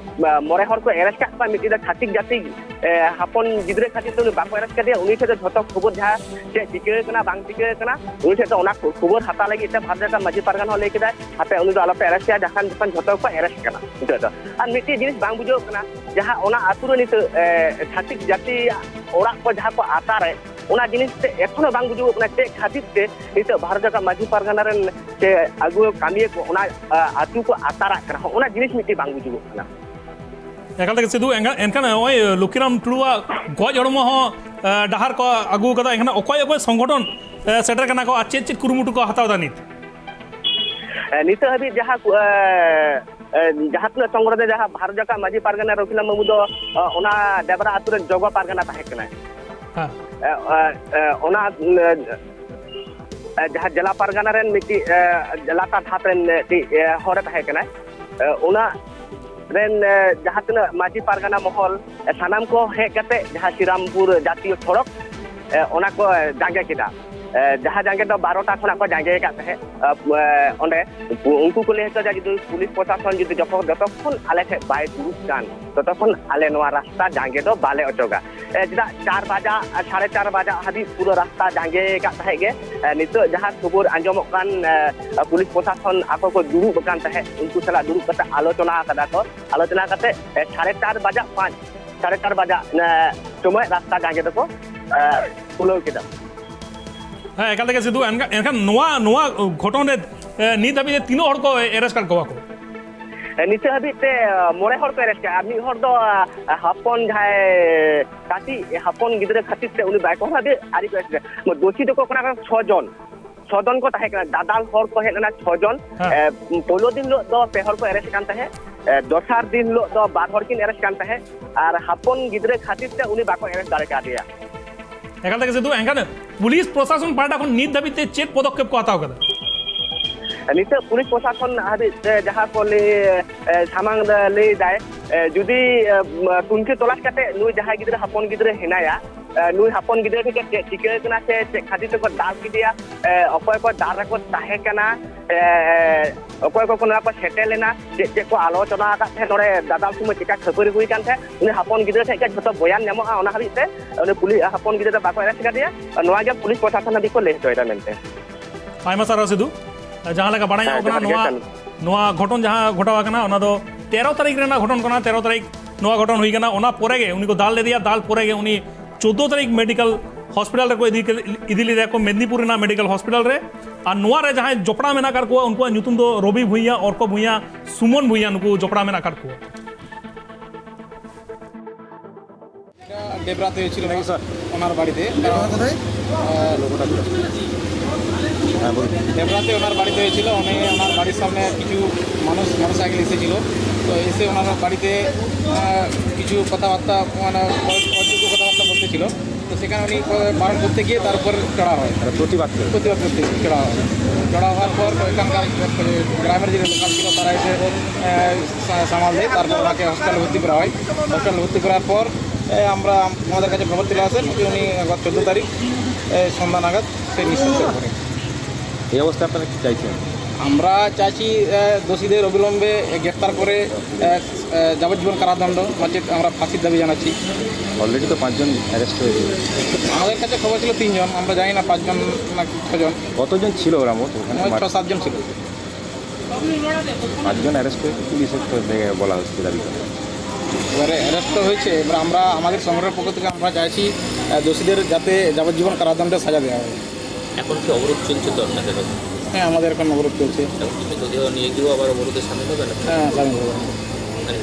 ᱢᱚᱬᱮ ᱦᱚᱲ ᱠᱚ arrest ᱠᱟᱜ ᱠᱚᱣᱟ, ᱢᱤᱫᱴᱤᱡ ᱫᱚ ᱪᱷᱟᱹᱛᱤᱠ ᱡᱟᱹᱛᱤ, ᱮ, ᱦᱚᱯᱚᱱ ᱜᱤᱫᱽᱨᱟᱹ ᱠᱷᱟᱹᱛᱤᱨ ᱛᱮ ᱩᱱᱤ ᱵᱟᱠᱚ arrest ᱠᱟᱫᱮᱭᱟ, ᱩᱱᱤ ᱴᱷᱮᱱ ᱫᱚ ᱡᱷᱚᱛᱚ ᱠᱷᱚᱵᱚᱨ ᱡᱟᱦᱟᱸ ᱪᱮᱫ ᱪᱤᱠᱟᱹ ᱠᱟᱱᱟ ᱵᱟᱝ ᱪᱤᱠᱟᱹ ᱠᱟᱱᱟ, ᱩᱱᱤ ᱴᱷᱮᱱ ᱫᱚ ᱚᱱᱟ ᱠᱷᱚᱵᱚᱨ ᱦᱟᱛᱟᱣ ᱞᱟᱹᱜᱤᱫ ᱛᱮ ᱵᱷᱟᱨᱚᱛ ᱡᱟᱠᱟᱛ ᱢᱟᱹᱡᱷᱤ ᱯᱟᱨᱜᱟᱱᱟ ᱦᱚᱸ ᱞᱟᱹᱭ ᱠᱮᱫᱟᱭ, ᱦᱟᱯᱮ ᱩᱱᱤ ᱫᱚ ᱟᱞᱚᱯᱮ arrest ᱮᱭᱟ, ᱡᱟᱦᱟᱸ ᱠᱷᱟᱱ ᱡᱚᱠᱷᱚᱱ ᱡᱷᱚᱛᱚ ᱠᱚ arrest ᱠᱟᱱᱟ ᱱᱤᱛᱚᱜ ᱫᱚ᱾ ᱟᱨ ᱢᱤᱫᱴᱤᱡ ᱡᱤᱱᱤᱥ ᱵᱟᱝ ᱵᱩᱡᱷᱟᱹᱣ ᱠᱟᱱᱟ, ᱡᱟᱦᱟᱸ ᱚᱱᱟ ᱟᱛᱩ ᱨᱮ ᱱᱤᱛᱚᱜ, ᱮ, ᱪᱷᱟᱹᱛᱤᱠ ᱡᱟᱹᱛᱤᱭᱟᱜ ᱚᱲᱟᱜ ᱠᱚ ᱡᱟᱦᱟᱸ ᱠᱚ ᱟᱛᱟᱨᱮᱫ, ᱚᱱᱟ ᱡᱤᱱᱤᱥ ᱛᱮ ᱮᱠᱷᱚᱱᱳ ᱵᱟᱝ ᱵᱩᱡᱩᱜᱚᱜ ᱠᱟᱱᱟ ᱪᱮᱫ ᱠᱷᱟᱹᱛᱤᱨ ᱛᱮ ᱱᱤᱛᱚᱜ ᱵᱷᱟᱨᱚᱛ ᱡᱟᱠᱟᱛ ᱢᱟᱹᱡᱷᱤ ᱯᱟᱨᱜᱟᱱᱟ ᱨᱮᱱ ᱥᱮ ᱟᱹᱜᱩ ᱠᱟᱹᱢᱤᱭᱟᱹ ᱠᱚ ᱚᱱᱟ, ᱟ, ᱟᱹᱛᱩ ᱠᱚ ᱟᱛᱟᱨᱟᱜ ᱠᱟᱱᱟ, ᱦᱚᱸ, ᱚᱱᱟ ᱡᱤᱱᱤᱥ ᱢᱤᱫᱴᱤᱡ ᱵᱟᱝ ᱵᱩᱡᱩᱜᱚᱜ ᱠᱟᱱᱟ᱾ ᱮᱠᱟᱞ ᱛᱮᱜᱮ ᱥᱤᱫᱷᱩ, ᱮᱱᱠᱷᱟᱱ, ᱮᱱᱠᱷᱟᱱ ᱱᱚᱜᱼᱚᱭ ᱞᱚᱠᱠᱷᱤᱨᱟᱢ ᱴᱩᱰᱩᱣᱟᱜ ᱜᱚᱡ ᱦᱚᱲᱢᱚ ᱦᱚᱸ, ᱟ, ᱰᱟᱦᱟᱨ ᱠᱚ ᱟᱹᱜᱩ ᱠᱟᱫᱟ, ᱮᱱᱠᱷᱟᱱ ᱚᱠᱚᱭ ᱚᱠᱚᱭ ᱥᱚᱝᱜᱚᱴᱷᱚᱱ, ᱟ, ᱥᱮᱴᱮᱨ ᱠᱟᱱᱟ ᱠᱚ ᱟᱨ ᱪᱮᱫ ᱪᱮᱫ ᱠᱩᱨᱩᱢᱩᱴᱩ ᱠᱚ ᱦᱟᱛᱟᱣ ᱮᱫᱟ ᱱᱤᱛ? ᱮ, ᱱᱤᱛᱚᱜ ᱦᱟᱹᱵᱤᱡ ᱡᱟᱦᱟᱸ ᱠᱚ, ᱮ, ᱮ, ᱡᱟᱦᱟᱸ ᱛᱤᱱᱟᱹᱜ ᱥᱚᱝᱜᱚᱴᱷᱚᱱ ᱨᱮ ᱡᱟᱦᱟᱸ ᱵᱷᱟᱨᱚᱛ ᱡᱟᱠᱟᱛ ᱢᱟᱹᱡᱷᱤ ᱯᱟᱨᱜᱟᱱᱟ ᱨᱚᱜᱷᱩᱱᱟᱛᱷ ᱢᱩᱨᱢᱩ ᱫᱚ, ᱮ, ᱚᱱᱟ ᱰᱮᱵᱽᱨᱟ ᱟᱛᱳ ᱨᱮᱱ ᱡᱚᱜᱚ ᱯᱟᱨᱜᱟᱱᱟ ᱛᱟᱦᱮᱸ ᱠᱟᱱᱟᱭ᱾ ᱦᱮᱸ᱾ ᱮ, ᱮ, ᱮ, ᱚᱱᱟ, ᱮ, ᱮ, ᱡᱟᱦᱟᱸ ᱡᱮᱞᱟ ᱯᱟᱨᱜᱟᱱᱟ ᱨᱮᱱ ᱢᱤᱫᱴᱤᱡ, ᱮ, ᱞᱟᱛᱟᱨ ᱫᱷᱟᱯ ᱨᱮᱱ ᱢᱤᱫᱴᱤᱡ, ᱮ, ᱦᱚᱲᱮ ᱛᱟᱦᱮᱸ ᱠᱟᱱᱟᱭ᱾ ᱮ, ᱚᱱᱟ ᱨᱮᱱ, ᱮ, ᱡᱟᱦᱟᱸ ᱛᱤᱱᱟᱹᱜ ᱢᱟᱹᱡᱷᱤ ᱯᱟᱨᱜᱟᱱᱟ ᱢᱚᱦᱚᱞ, ᱮ, ᱥᱟᱱᱟᱢ ᱠᱚ ᱦᱮᱡ ᱠᱟᱛᱮ ᱡᱟᱦᱟᱸ ᱥᱨᱤᱨᱟᱢᱯᱩᱨ ᱡᱟᱛᱤᱭᱚ ᱥᱚᱲᱚᱠ, ᱮ, ᱚᱱᱟ ᱠᱚ ᱡᱟᱸᱜᱮ ᱠᱮᱫᱟ᱾ ᱮ, ᱡᱟᱦᱟᱸ ᱡᱟᱸᱜᱮ ᱫᱚ ᱵᱟᱨᱚᱴᱟ ᱠᱷᱚᱱᱟᱜ ᱠᱚ ᱡᱟᱸᱜᱮ ᱟᱠᱟᱫ ᱛᱟᱦᱮᱸᱫ᱾ ᱮ, ᱮ, ᱚᱸᱰᱮ ᱩᱱᱠᱩ ᱠᱚ ᱞᱟᱹᱭ ᱦᱚᱪᱚᱭᱮᱫᱟ, ᱡᱩᱫᱤ ᱯᱩᱞᱤᱥ ᱯᱨᱚᱥᱟᱥᱚᱱ ᱡᱩᱫᱤ ᱡᱚᱠᱷᱚᱱ, ᱡᱚᱛᱚᱠᱷᱚᱱ ᱟᱞᱮ ᱴᱷᱮᱱ ᱵᱟᱭ ᱫᱩᱲᱩᱵ ᱠᱟᱱ, ᱛᱚᱛᱚᱠᱷᱚᱱ ᱟᱞᱮ ᱱᱚᱣᱟ ᱨᱟᱥᱛᱟ ᱡᱟᱸᱜᱮ ᱫᱚ ᱵᱟᱞᱮ ᱚᱪᱚᱜᱟ᱾ ᱮ, ᱪᱮᱫᱟᱜ ᱪᱟᱨ ᱵᱟᱡᱟᱜ, ᱥᱟᱲᱮ ᱪᱟᱨ ᱵᱟᱡᱟᱜ ᱦᱟᱹᱵᱤᱡ ᱯᱩᱨᱟᱹ ᱨᱟᱥᱛᱟ ᱡᱟᱸᱜᱮ ᱟᱠᱟᱫ ᱛᱟᱦᱮᱸᱫ ᱜᱮ᱾ ᱮ, ᱱᱤᱛᱚᱜ ᱡᱟᱦᱟᱸ ᱠᱷᱚᱵᱚᱨ ᱟᱸᱡᱚᱢᱚᱜ ᱠᱟᱱ, ᱮ, ᱯᱩᱞᱤᱥ ᱯᱨᱚᱥᱟᱥᱚᱱ ᱟᱠᱚ ᱠᱚ ᱫᱩᱲᱩᱵ ᱟᱠᱟᱱ ᱛᱟᱦᱮᱸᱫ, ᱩᱱᱠᱩ ᱥᱟᱞᱟᱜ ᱫᱩᱲᱩᱵ ᱠᱟᱛᱮ ᱟᱞᱳᱪᱚᱱᱟ ᱟᱠᱟᱫᱟ ᱠᱚ᱾ ᱟᱞᱳᱪᱚᱱᱟ ᱠᱟᱛᱮ, ᱮ, ᱥᱟᱲᱮ ᱪᱟᱨ ᱵᱟᱡᱟᱜ ᱯᱟᱸᱪ, ᱥᱟᱲᱮ ᱪᱟᱨ ᱵᱟᱡᱟᱜ, ᱮ, ᱥᱚᱢᱚᱭ ᱨᱟᱥᱛᱟ ᱡᱟᱸᱜᱮ ᱫᱚᱠᱚ, ᱮ, ᱠᱷᱩᱞᱟᱹᱣ ᱠᱮᱫᱟ᱾ ᱦᱮᱸ, ᱮᱠᱟᱞ ᱛᱮᱜᱮ ᱥᱤᱫᱷᱩ᱾ ᱮᱱᱠᱷᱟᱱ, ᱮᱱᱠᱷᱟᱱ ᱱᱚᱣᱟ, ᱱᱚᱣᱟ ᱜᱷᱚᱴᱚᱱ ᱨᱮ, ᱮ, ᱱᱤᱛ ᱦᱟᱹᱵᱤᱡ ᱛᱮ ᱛᱤᱱᱟᱹᱜ ᱦᱚᱲ ᱠᱚ arrest ᱠᱟᱜ ᱠᱚᱣᱟ ᱠᱚ? ᱮ, ᱱᱤᱛᱚᱜ ᱦᱟᱹᱵᱤᱡ ᱛᱮ, ᱮ, ᱢᱚᱬᱮ ᱦᱚᱲ ᱠᱚ arrest ᱠᱟᱜᱼᱟ᱾ ᱟᱨ ᱢᱤᱫ ᱦᱚᱲ ᱫᱚ, ᱮ, ᱦᱚᱯᱚᱱ ᱡᱟᱦᱟᱸᱭ ᱠᱟᱹᱴᱤᱡ ᱦᱚᱯᱚᱱ ᱜᱤᱫᱽᱨᱟᱹ ᱠᱷᱟᱹᱛᱤᱨ ᱛᱮ ᱩᱱᱤ ᱵᱟᱭ ᱠᱚ ᱦᱟᱹᱵᱤᱡ ᱟᱹᱣᱨᱤ ᱠᱚ arrest ᱠᱟᱜᱼᱟ᱾ ᱫᱳᱥᱤ ᱫᱚᱠᱚ ᱠᱟᱱᱟ ᱠᱚ ᱪᱷᱚ ᱡᱚᱱ᱾ ᱪᱷᱚ ᱡᱚᱱ ᱠᱚ ᱛᱟᱦᱮᱸ ᱠᱟᱱᱟ, ᱫᱟᱫᱟᱞ ᱦᱚᱲ ᱠᱚ ᱦᱮᱡ ᱞᱮᱱᱟ ᱪᱷᱚ ᱡᱚᱱ᱾ ᱦᱮᱸ᱾ ᱮ, ᱯᱳᱭᱞᱳ ᱫᱤᱱ ᱦᱤᱞᱳᱜ ᱫᱚ ᱯᱮ ᱦᱚᱲ ᱠᱚ ᱮᱨᱮᱥᱴ ᱠᱟᱱ ᱛᱟᱦᱮᱸᱫ, ᱮ, ᱫᱚᱥᱟᱨ ᱫᱤᱱ ᱦᱤᱞᱳᱜ ᱫᱚ ᱵᱟᱨ ᱦᱚᱲ ᱠᱤᱱ ᱮᱨᱮᱥᱴ ᱠᱟᱱ ᱛᱟᱦᱮᱸᱫ, ᱟᱨ ᱦᱚᱯᱚᱱ ᱜᱤᱫᱽᱨᱟᱹ ᱠᱷᱟᱹᱛᱤᱨ ᱛᱮ ᱩᱱᱤ ᱵᱟᱠᱚ ᱮᱨᱮᱥᱴ ᱫᱟᱲᱮ ᱠᱟᱫᱮᱭᱟ᱾ ᱮᱠᱟᱞ ᱛᱮᱜᱮ ᱥᱤᱫᱷᱩ, ᱮᱱᱠᱷᱟᱱ ᱯᱩᱞᱤᱥ ᱯᱨᱚᱥᱟᱥᱚᱱ ᱯᱟᱦᱴᱟ ᱠᱷᱚᱱ ᱱᱤᱛ ᱫᱷᱟᱹᱵᱤᱡ ᱛᱮ ᱪᱮᱫ ᱯᱚᱫᱚᱠᱷᱮᱯ ᱠᱚ ᱦᱟᱛᱟᱣ ᱠᱟᱫᱟ? ᱱᱤᱛᱚᱜ ᱯᱩᱞᱤᱥ ᱯᱨᱚᱥᱟᱥᱚᱱ ᱦᱟᱹᱵᱤᱡ ᱛᱮ ᱡᱟᱦᱟᱸ ᱠᱚ ᱞᱟᱹᱭ, ᱮ, ᱥᱟᱢᱟᱝ ᱨᱮ ᱞᱟᱹᱭ ᱫᱟᱭ, ᱮ, ᱡᱩᱫᱤ, ᱮ, ᱛᱩᱱᱠᱷᱤ ᱛᱚᱞᱟᱥ ᱠᱟᱛᱮ ᱱᱩᱭ ᱡᱟᱦᱟᱸᱭ ᱜᱤᱫᱽᱨᱟᱹ ᱦᱚᱯᱚᱱ ᱜᱤᱫᱽᱨᱟᱹ ᱦᱮᱱᱟᱭᱟ, ᱮ, ᱱᱩᱭ ᱦᱚᱯᱚᱱ ᱜᱤᱫᱽᱨᱟᱹ ᱴᱷᱮᱱ ᱪᱮᱫ ᱪᱤᱠᱟᱹ ᱠᱟᱱᱟ ᱥᱮ ᱪᱮᱫ ᱠᱷᱟᱹᱛᱤᱨ ᱛᱮᱠᱚ ᱫᱟᱞ ᱠᱮᱫᱮᱭᱟ, ᱮ, ᱚᱠᱚᱭ ᱠᱚ ᱫᱟᱞ ᱨᱮᱠᱚ ᱛᱟᱦᱮᱸ ᱠᱟᱱᱟ, ᱮ, ᱚᱠᱚᱭ ᱠᱚ ᱱᱚᱣᱟ ᱠᱚ ᱥᱮᱴᱮᱨ ᱞᱮᱱᱟ, ᱪᱮᱫ ᱪᱮᱫ ᱠᱚ ᱟᱞᱳᱪᱚᱱᱟ ᱟᱠᱟᱫ ᱛᱟᱦᱮᱸᱫ, ᱱᱚᱰᱮ ᱫᱟᱫᱟᱞ ᱥᱚᱢᱚᱭ ᱪᱮᱠᱟ ᱠᱷᱟᱹᱯᱟᱹᱨᱤ ᱦᱩᱭ ᱠᱟᱱ ᱛᱟᱦᱮᱸᱫ, ᱩᱱᱤ ᱦᱚᱯᱚᱱ ᱜᱤᱫᱽᱨᱟᱹ ᱴᱷᱮᱱ ᱜᱮ ᱡᱷᱚᱛᱚ ᱵᱚᱭᱟᱱ ᱧᱟᱢᱚᱜᱼᱟ᱾ ᱚᱱᱟ ᱦᱟᱹᱵᱤᱡ ᱛᱮ ᱩᱱᱤ ᱯᱩᱞᱤᱥ ᱦᱚᱯᱚᱱ ᱜᱤᱫᱽᱨᱟᱹ ᱫᱚ ᱵᱟᱠᱚ ᱮᱨᱮᱥᱴ ᱠᱟᱫᱮᱭᱟ᱾ ᱱᱚᱣᱟ ᱜᱮ ᱯᱩᱞᱤᱥ ᱯᱨᱚᱥᱟᱥᱚᱱ ᱦᱟᱹᱵᱤᱡ ᱠᱚ ᱞᱟᱹᱭ ᱦᱚᱪᱚᱭᱮᱫᱟ ᱢᱮᱱᱛᱮ᱾ ᱟᱭᱢᱟ ᱥᱟᱨᱦᱟᱣ ᱥᱤᱫᱷᱩ᱾ ᱡᱟᱦᱟᱸ ᱞᱮᱠᱟ ᱵᱟᱲᱟᱭ ᱦᱮᱸ, ᱧᱟᱢᱚᱜ ᱠᱟᱱᱟ, ᱡᱚᱦᱟᱨ ᱜᱮ, ᱱᱚᱣᱟ, ᱠᱟᱱ- ᱱᱚᱣᱟ ᱜᱷᱚᱴᱚᱱ ᱡᱟᱦᱟᱸ ᱜᱷᱚᱴᱟᱣ ᱟᱠᱟᱱᱟ, ᱚᱱᱟ ᱫᱚ ᱛᱮᱨᱚ ᱛᱟᱹᱨᱤᱠᱷ ᱨᱮᱱᱟᱜ ᱜᱷᱚᱴᱚᱱ ᱠᱟᱱᱟ᱾ ᱛᱮᱨᱚ ᱛᱟᱹᱨᱤᱠᱷ ᱱᱚᱣᱟ ᱜᱷᱚᱴᱚᱱ ᱦᱩᱭ ᱠᱟᱱᱟ᱾ ᱚᱱᱟ ᱯᱚᱨᱮ ᱜᱮ ᱩᱱᱤ ᱠᱚ ᱫᱟᱞ ᱞᱮᱫᱮᱭᱟ᱾ ᱫᱟᱞ ᱯᱚᱨᱮ ᱜᱮ ᱩᱱᱤ ᱪᱳᱫᱽᱫᱳ ᱛᱟᱹᱨᱤᱠᱷ ᱢᱮᱰᱤᱠᱮᱞ ᱦᱚᱥᱯᱤᱴᱟᱞ ᱨᱮᱠᱚ ᱤᱫᱤ ᱠᱮ-, ᱤᱫᱤ ᱞᱮᱫᱮᱭᱟ ᱠᱚ, ᱢᱮᱫᱽᱱᱤᱯᱩᱨ ᱨᱮᱱᱟᱜ ᱢᱮᱰᱤᱠᱮᱞ ᱦᱚᱥᱯᱤᱴᱟᱞ ᱨᱮ᱾ ᱟᱨ ᱱᱚᱣᱟ ᱨᱮ ᱡᱟᱦᱟᱸᱭ ᱡᱚᱯᱲᱟᱣ ᱢᱮᱱᱟᱜ ᱟᱠᱟᱫ ᱠᱚᱣᱟ, ᱩᱱᱠᱩᱣᱟᱜ ᱧᱩᱛᱩᱢ ᱫᱚ ᱨᱚᱵᱤ ᱵᱷᱩᱸᱭᱟ, ᱚᱨᱠᱚ ᱵᱷᱩᱸᱭᱟ, ᱥᱩᱢᱚᱱ ᱵᱷᱩᱸᱭᱟ, ᱱᱩᱠᱩ ᱡᱚᱯᱲᱟᱣ ᱢᱮᱱᱟᱜ ᱟᱠᱟᱫ ᱠᱚᱣᱟ᱾ এটা ডেবরাতে হয়েছিল, ওনার বাড়িতে। এটা কোথায়? আহ, ডেবরাতে ওনার বাড়িতে হয়েছিল। উনি, ওনার বাড়ির সামনে কিছু মানুষ মোটরসাইকেল এসেছিল। তো এসে ওনার বাড়িতে, আহ, কিছু কথাবার্তা, মানে, অ-, অযোগ্য কথাবার্তা বলতেছিল। তো সেখানে উনি বারণ করতে গিয়ে তার উপর চড়া হয়। মানে প্রতিবাদ করে? প্রতিবাদ করতে গিয়ে চড়া হয়। চড়া হওয়ার পর এখানকার গ্রামের যে লোকাল ছিল, তারা এসে, আহ, সা-, সামাল দেয়। তারপর ওনাকে হসপিটালে ভর্তি করা হয়। হসপিটালে ভর্তি করার পর, এ, আমরা, আমাদের কাছে খবর চলে আসে যে উনি গত চোদ্দো তারিখ, এ, সন্ধ্যা নাগাদ সে নিঃশব্দ করে। এই অবস্থায় আপনারা কি চাইছেন? আমরা চাইছি, এ, দোষীদের অবিলম্বে গ্রেফতার করে, এ, এ, যাবজ্জীবন কারাদণ্ড, নচেত আমরা ফাঁসির দাবি জানাচ্ছি। অলরেডি তো পাঁচজন অ্যারেস্ট হয়েছে। আমাদের কাছে খবর ছিল তিনজন, আমরা জানি না পাঁচজন না ছজন। কতজন ছিল ওরা মোট ওখানে? মোট ছ সাতজন ছিল। পাঁচজন অ্যারেস্ট হয়েছে, পুলিশের তো দেখে বলা হচ্ছে দাবি করে। এবারে অ্যারেস্ট তো হয়েছে, এবার আমরা আমাদের সংগঠনের পক্ষ থেকে আমরা চাইছি, আহ, দোষীদের যাতে যাবজ্জীবন কারাদণ্ডের সাজা দেওয়া হয়। এখন কি অবরোধ চলছে তো আপনাদের? হ্যাঁ, আমাদের এখন অবরোধ চলছে। এখন কি মৃতদেহ নিয়ে গিয়েও আবার অবরোধে সামিল হবেন? হ্যাঁ, সামিল হবেন। মানে,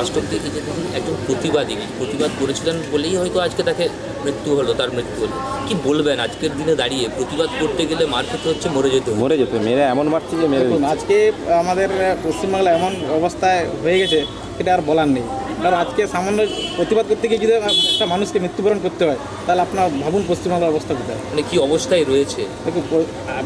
বাস্তব দেখেছি, দেখুন, একজন প্রতিবাদী প্রতিবাদ করেছিলেন বলেই হয়তো আজকে তাকে মৃত্যু হলো, তার মৃত্যু হলো। কি বলবেন, আজকের দিনে দাঁড়িয়ে প্রতিবাদ করতে গেলে মার খেতে হচ্ছে, মরে যেতে হচ্ছে? মরে যেতে, মেরে এমন মারছে যে মেরে দেখুন, দিচ্ছে। আজকে আমাদের পশ্চিমবাংলা এমন অবস্থায় হয়ে গেছে, সেটা আর বলার নেই। কারণ আজকে সামান্য প্রতিবাদ করতে গিয়ে যদি একটা মানুষকে মৃত্যুবরণ করতে হয়, তাহলে আপনার ভাবুন পশ্চিমবাংলার অবস্থা কোথায়। মানে কি অবস্থায় রয়েছে? দেখুন, প-, আ-,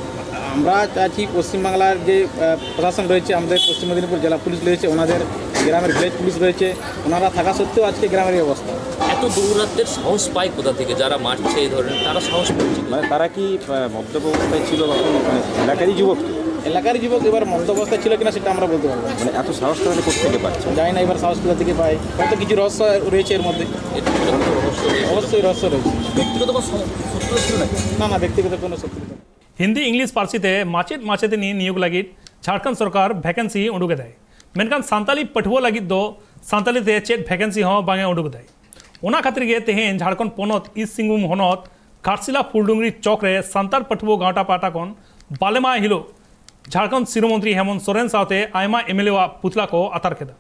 আমরা চাচ্ছি পশ্চিমবাংলার যে আহ, প্রশাসন রয়েছে, আমাদের পশ্চিম মেদিনীপুর জেলা পুলিশ রয়েছে, ওনাদের গ্রামের ভিলেজ পুলিশ রয়েছে, ওনারা থাকা সত্ত্বেও আজকে গ্রামের এই অবস্থা। এত দৌরাত্ম্যের সাহস পায় কোথা থেকে? যারা মারছে এই ধরনের, তারা সাহস পাচ্ছে কোথা? মানে তারা কি আহ, মদ্যপ অবস্থায় ছিল বা কোনো, মানে, এলাকারই যুবক তো? এলাকারই যুবক, এবার মদ্য অবস্থায় ছিল কিনা সেটা আমরা বলতে পারবো না। মানে এত সাহস তাহলে কোথেকে পাচ্ছে? জানি না এবার সাহস কোথা থেকে পায়, হয়তো কিছু রহস্য রয়েছে এর মধ্যে। এর ভিতরে কোনো রহস্য রয়েছে? অবশ্যই রহস্য রয়েছে। ব্যক্তিগত কোনো সম- শত্রুতা ছিল নাকি? না, না, ব্যক্তিগত কোনো শত্রুতা নেই। ᱦᱤᱱᱫᱤ ᱤᱝᱞᱤᱥ ᱯᱟᱹᱨᱥᱤ ᱛᱮ ᱢᱟᱪᱮᱫ ᱢᱟᱪᱮᱛᱟᱹᱱᱤ ᱱᱤᱭᱳᱜᱽ ᱞᱟᱹᱜᱤᱫ ᱡᱷᱟᱲᱠᱷᱚᱸᱰ ᱥᱚᱨᱠᱟᱨ ᱵᱷᱮᱠᱮᱱᱥᱤ ᱩᱰᱩᱠ ᱮᱫᱟᱭ᱾ ᱢᱮᱱᱠᱷᱟᱱ ᱥᱟᱱᱛᱟᱞᱤ ᱯᱟᱹᱴᱷᱩᱣᱟᱹ ᱞᱟᱹᱜᱤᱫ ᱫᱚ ᱥᱟᱱᱛᱟᱞᱤ ᱛᱮ ᱪᱮᱫ ᱵᱷᱮᱠᱮᱱᱥᱤ ᱦᱚᱸ ᱵᱟᱝ ᱮ ᱩᱰᱩᱠ ᱮᱫᱟᱭ᱾ ᱚᱱᱟ ᱠᱷᱟᱹᱛᱤᱨ ᱜᱮ ᱛᱮᱦᱮᱧ ᱡᱷᱟᱲᱠᱷᱚᱸᱰ ᱯᱚᱱᱚᱛ ᱤᱥᱴ ᱥᱤᱝᱵᱷᱩᱢ ᱦᱚᱱᱚᱛ ᱜᱷᱟᱴᱥᱤᱞᱟ ᱯᱷᱩᱞᱰᱩᱝᱨᱤ ᱪᱚᱠ ᱨᱮ ᱥᱟᱱᱛᱟᱲ ᱯᱟᱹᱴᱷᱩᱣᱟᱹ ᱜᱟᱶᱴᱟ ᱯᱟᱦᱴᱟ ᱠᱷᱚᱱ ᱵᱟᱞᱮ ᱢᱟᱦᱟ ᱦᱤᱞᱳᱜ ᱡᱷᱟᱲᱠᱷᱚᱸᱰ ᱥᱤᱨᱟᱹ ᱢᱚᱱᱛᱨᱤ ᱦᱮᱢᱚᱱᱛ ᱥᱚᱨᱮᱱ ᱥᱟᱶᱛᱮ ᱟᱭᱢᱟ ᱮᱢᱮᱞᱮᱣᱟᱜ ᱯᱩᱛᱞᱟ ᱠᱚ ᱟᱛᱟᱨ ᱠᱮᱫᱟ᱾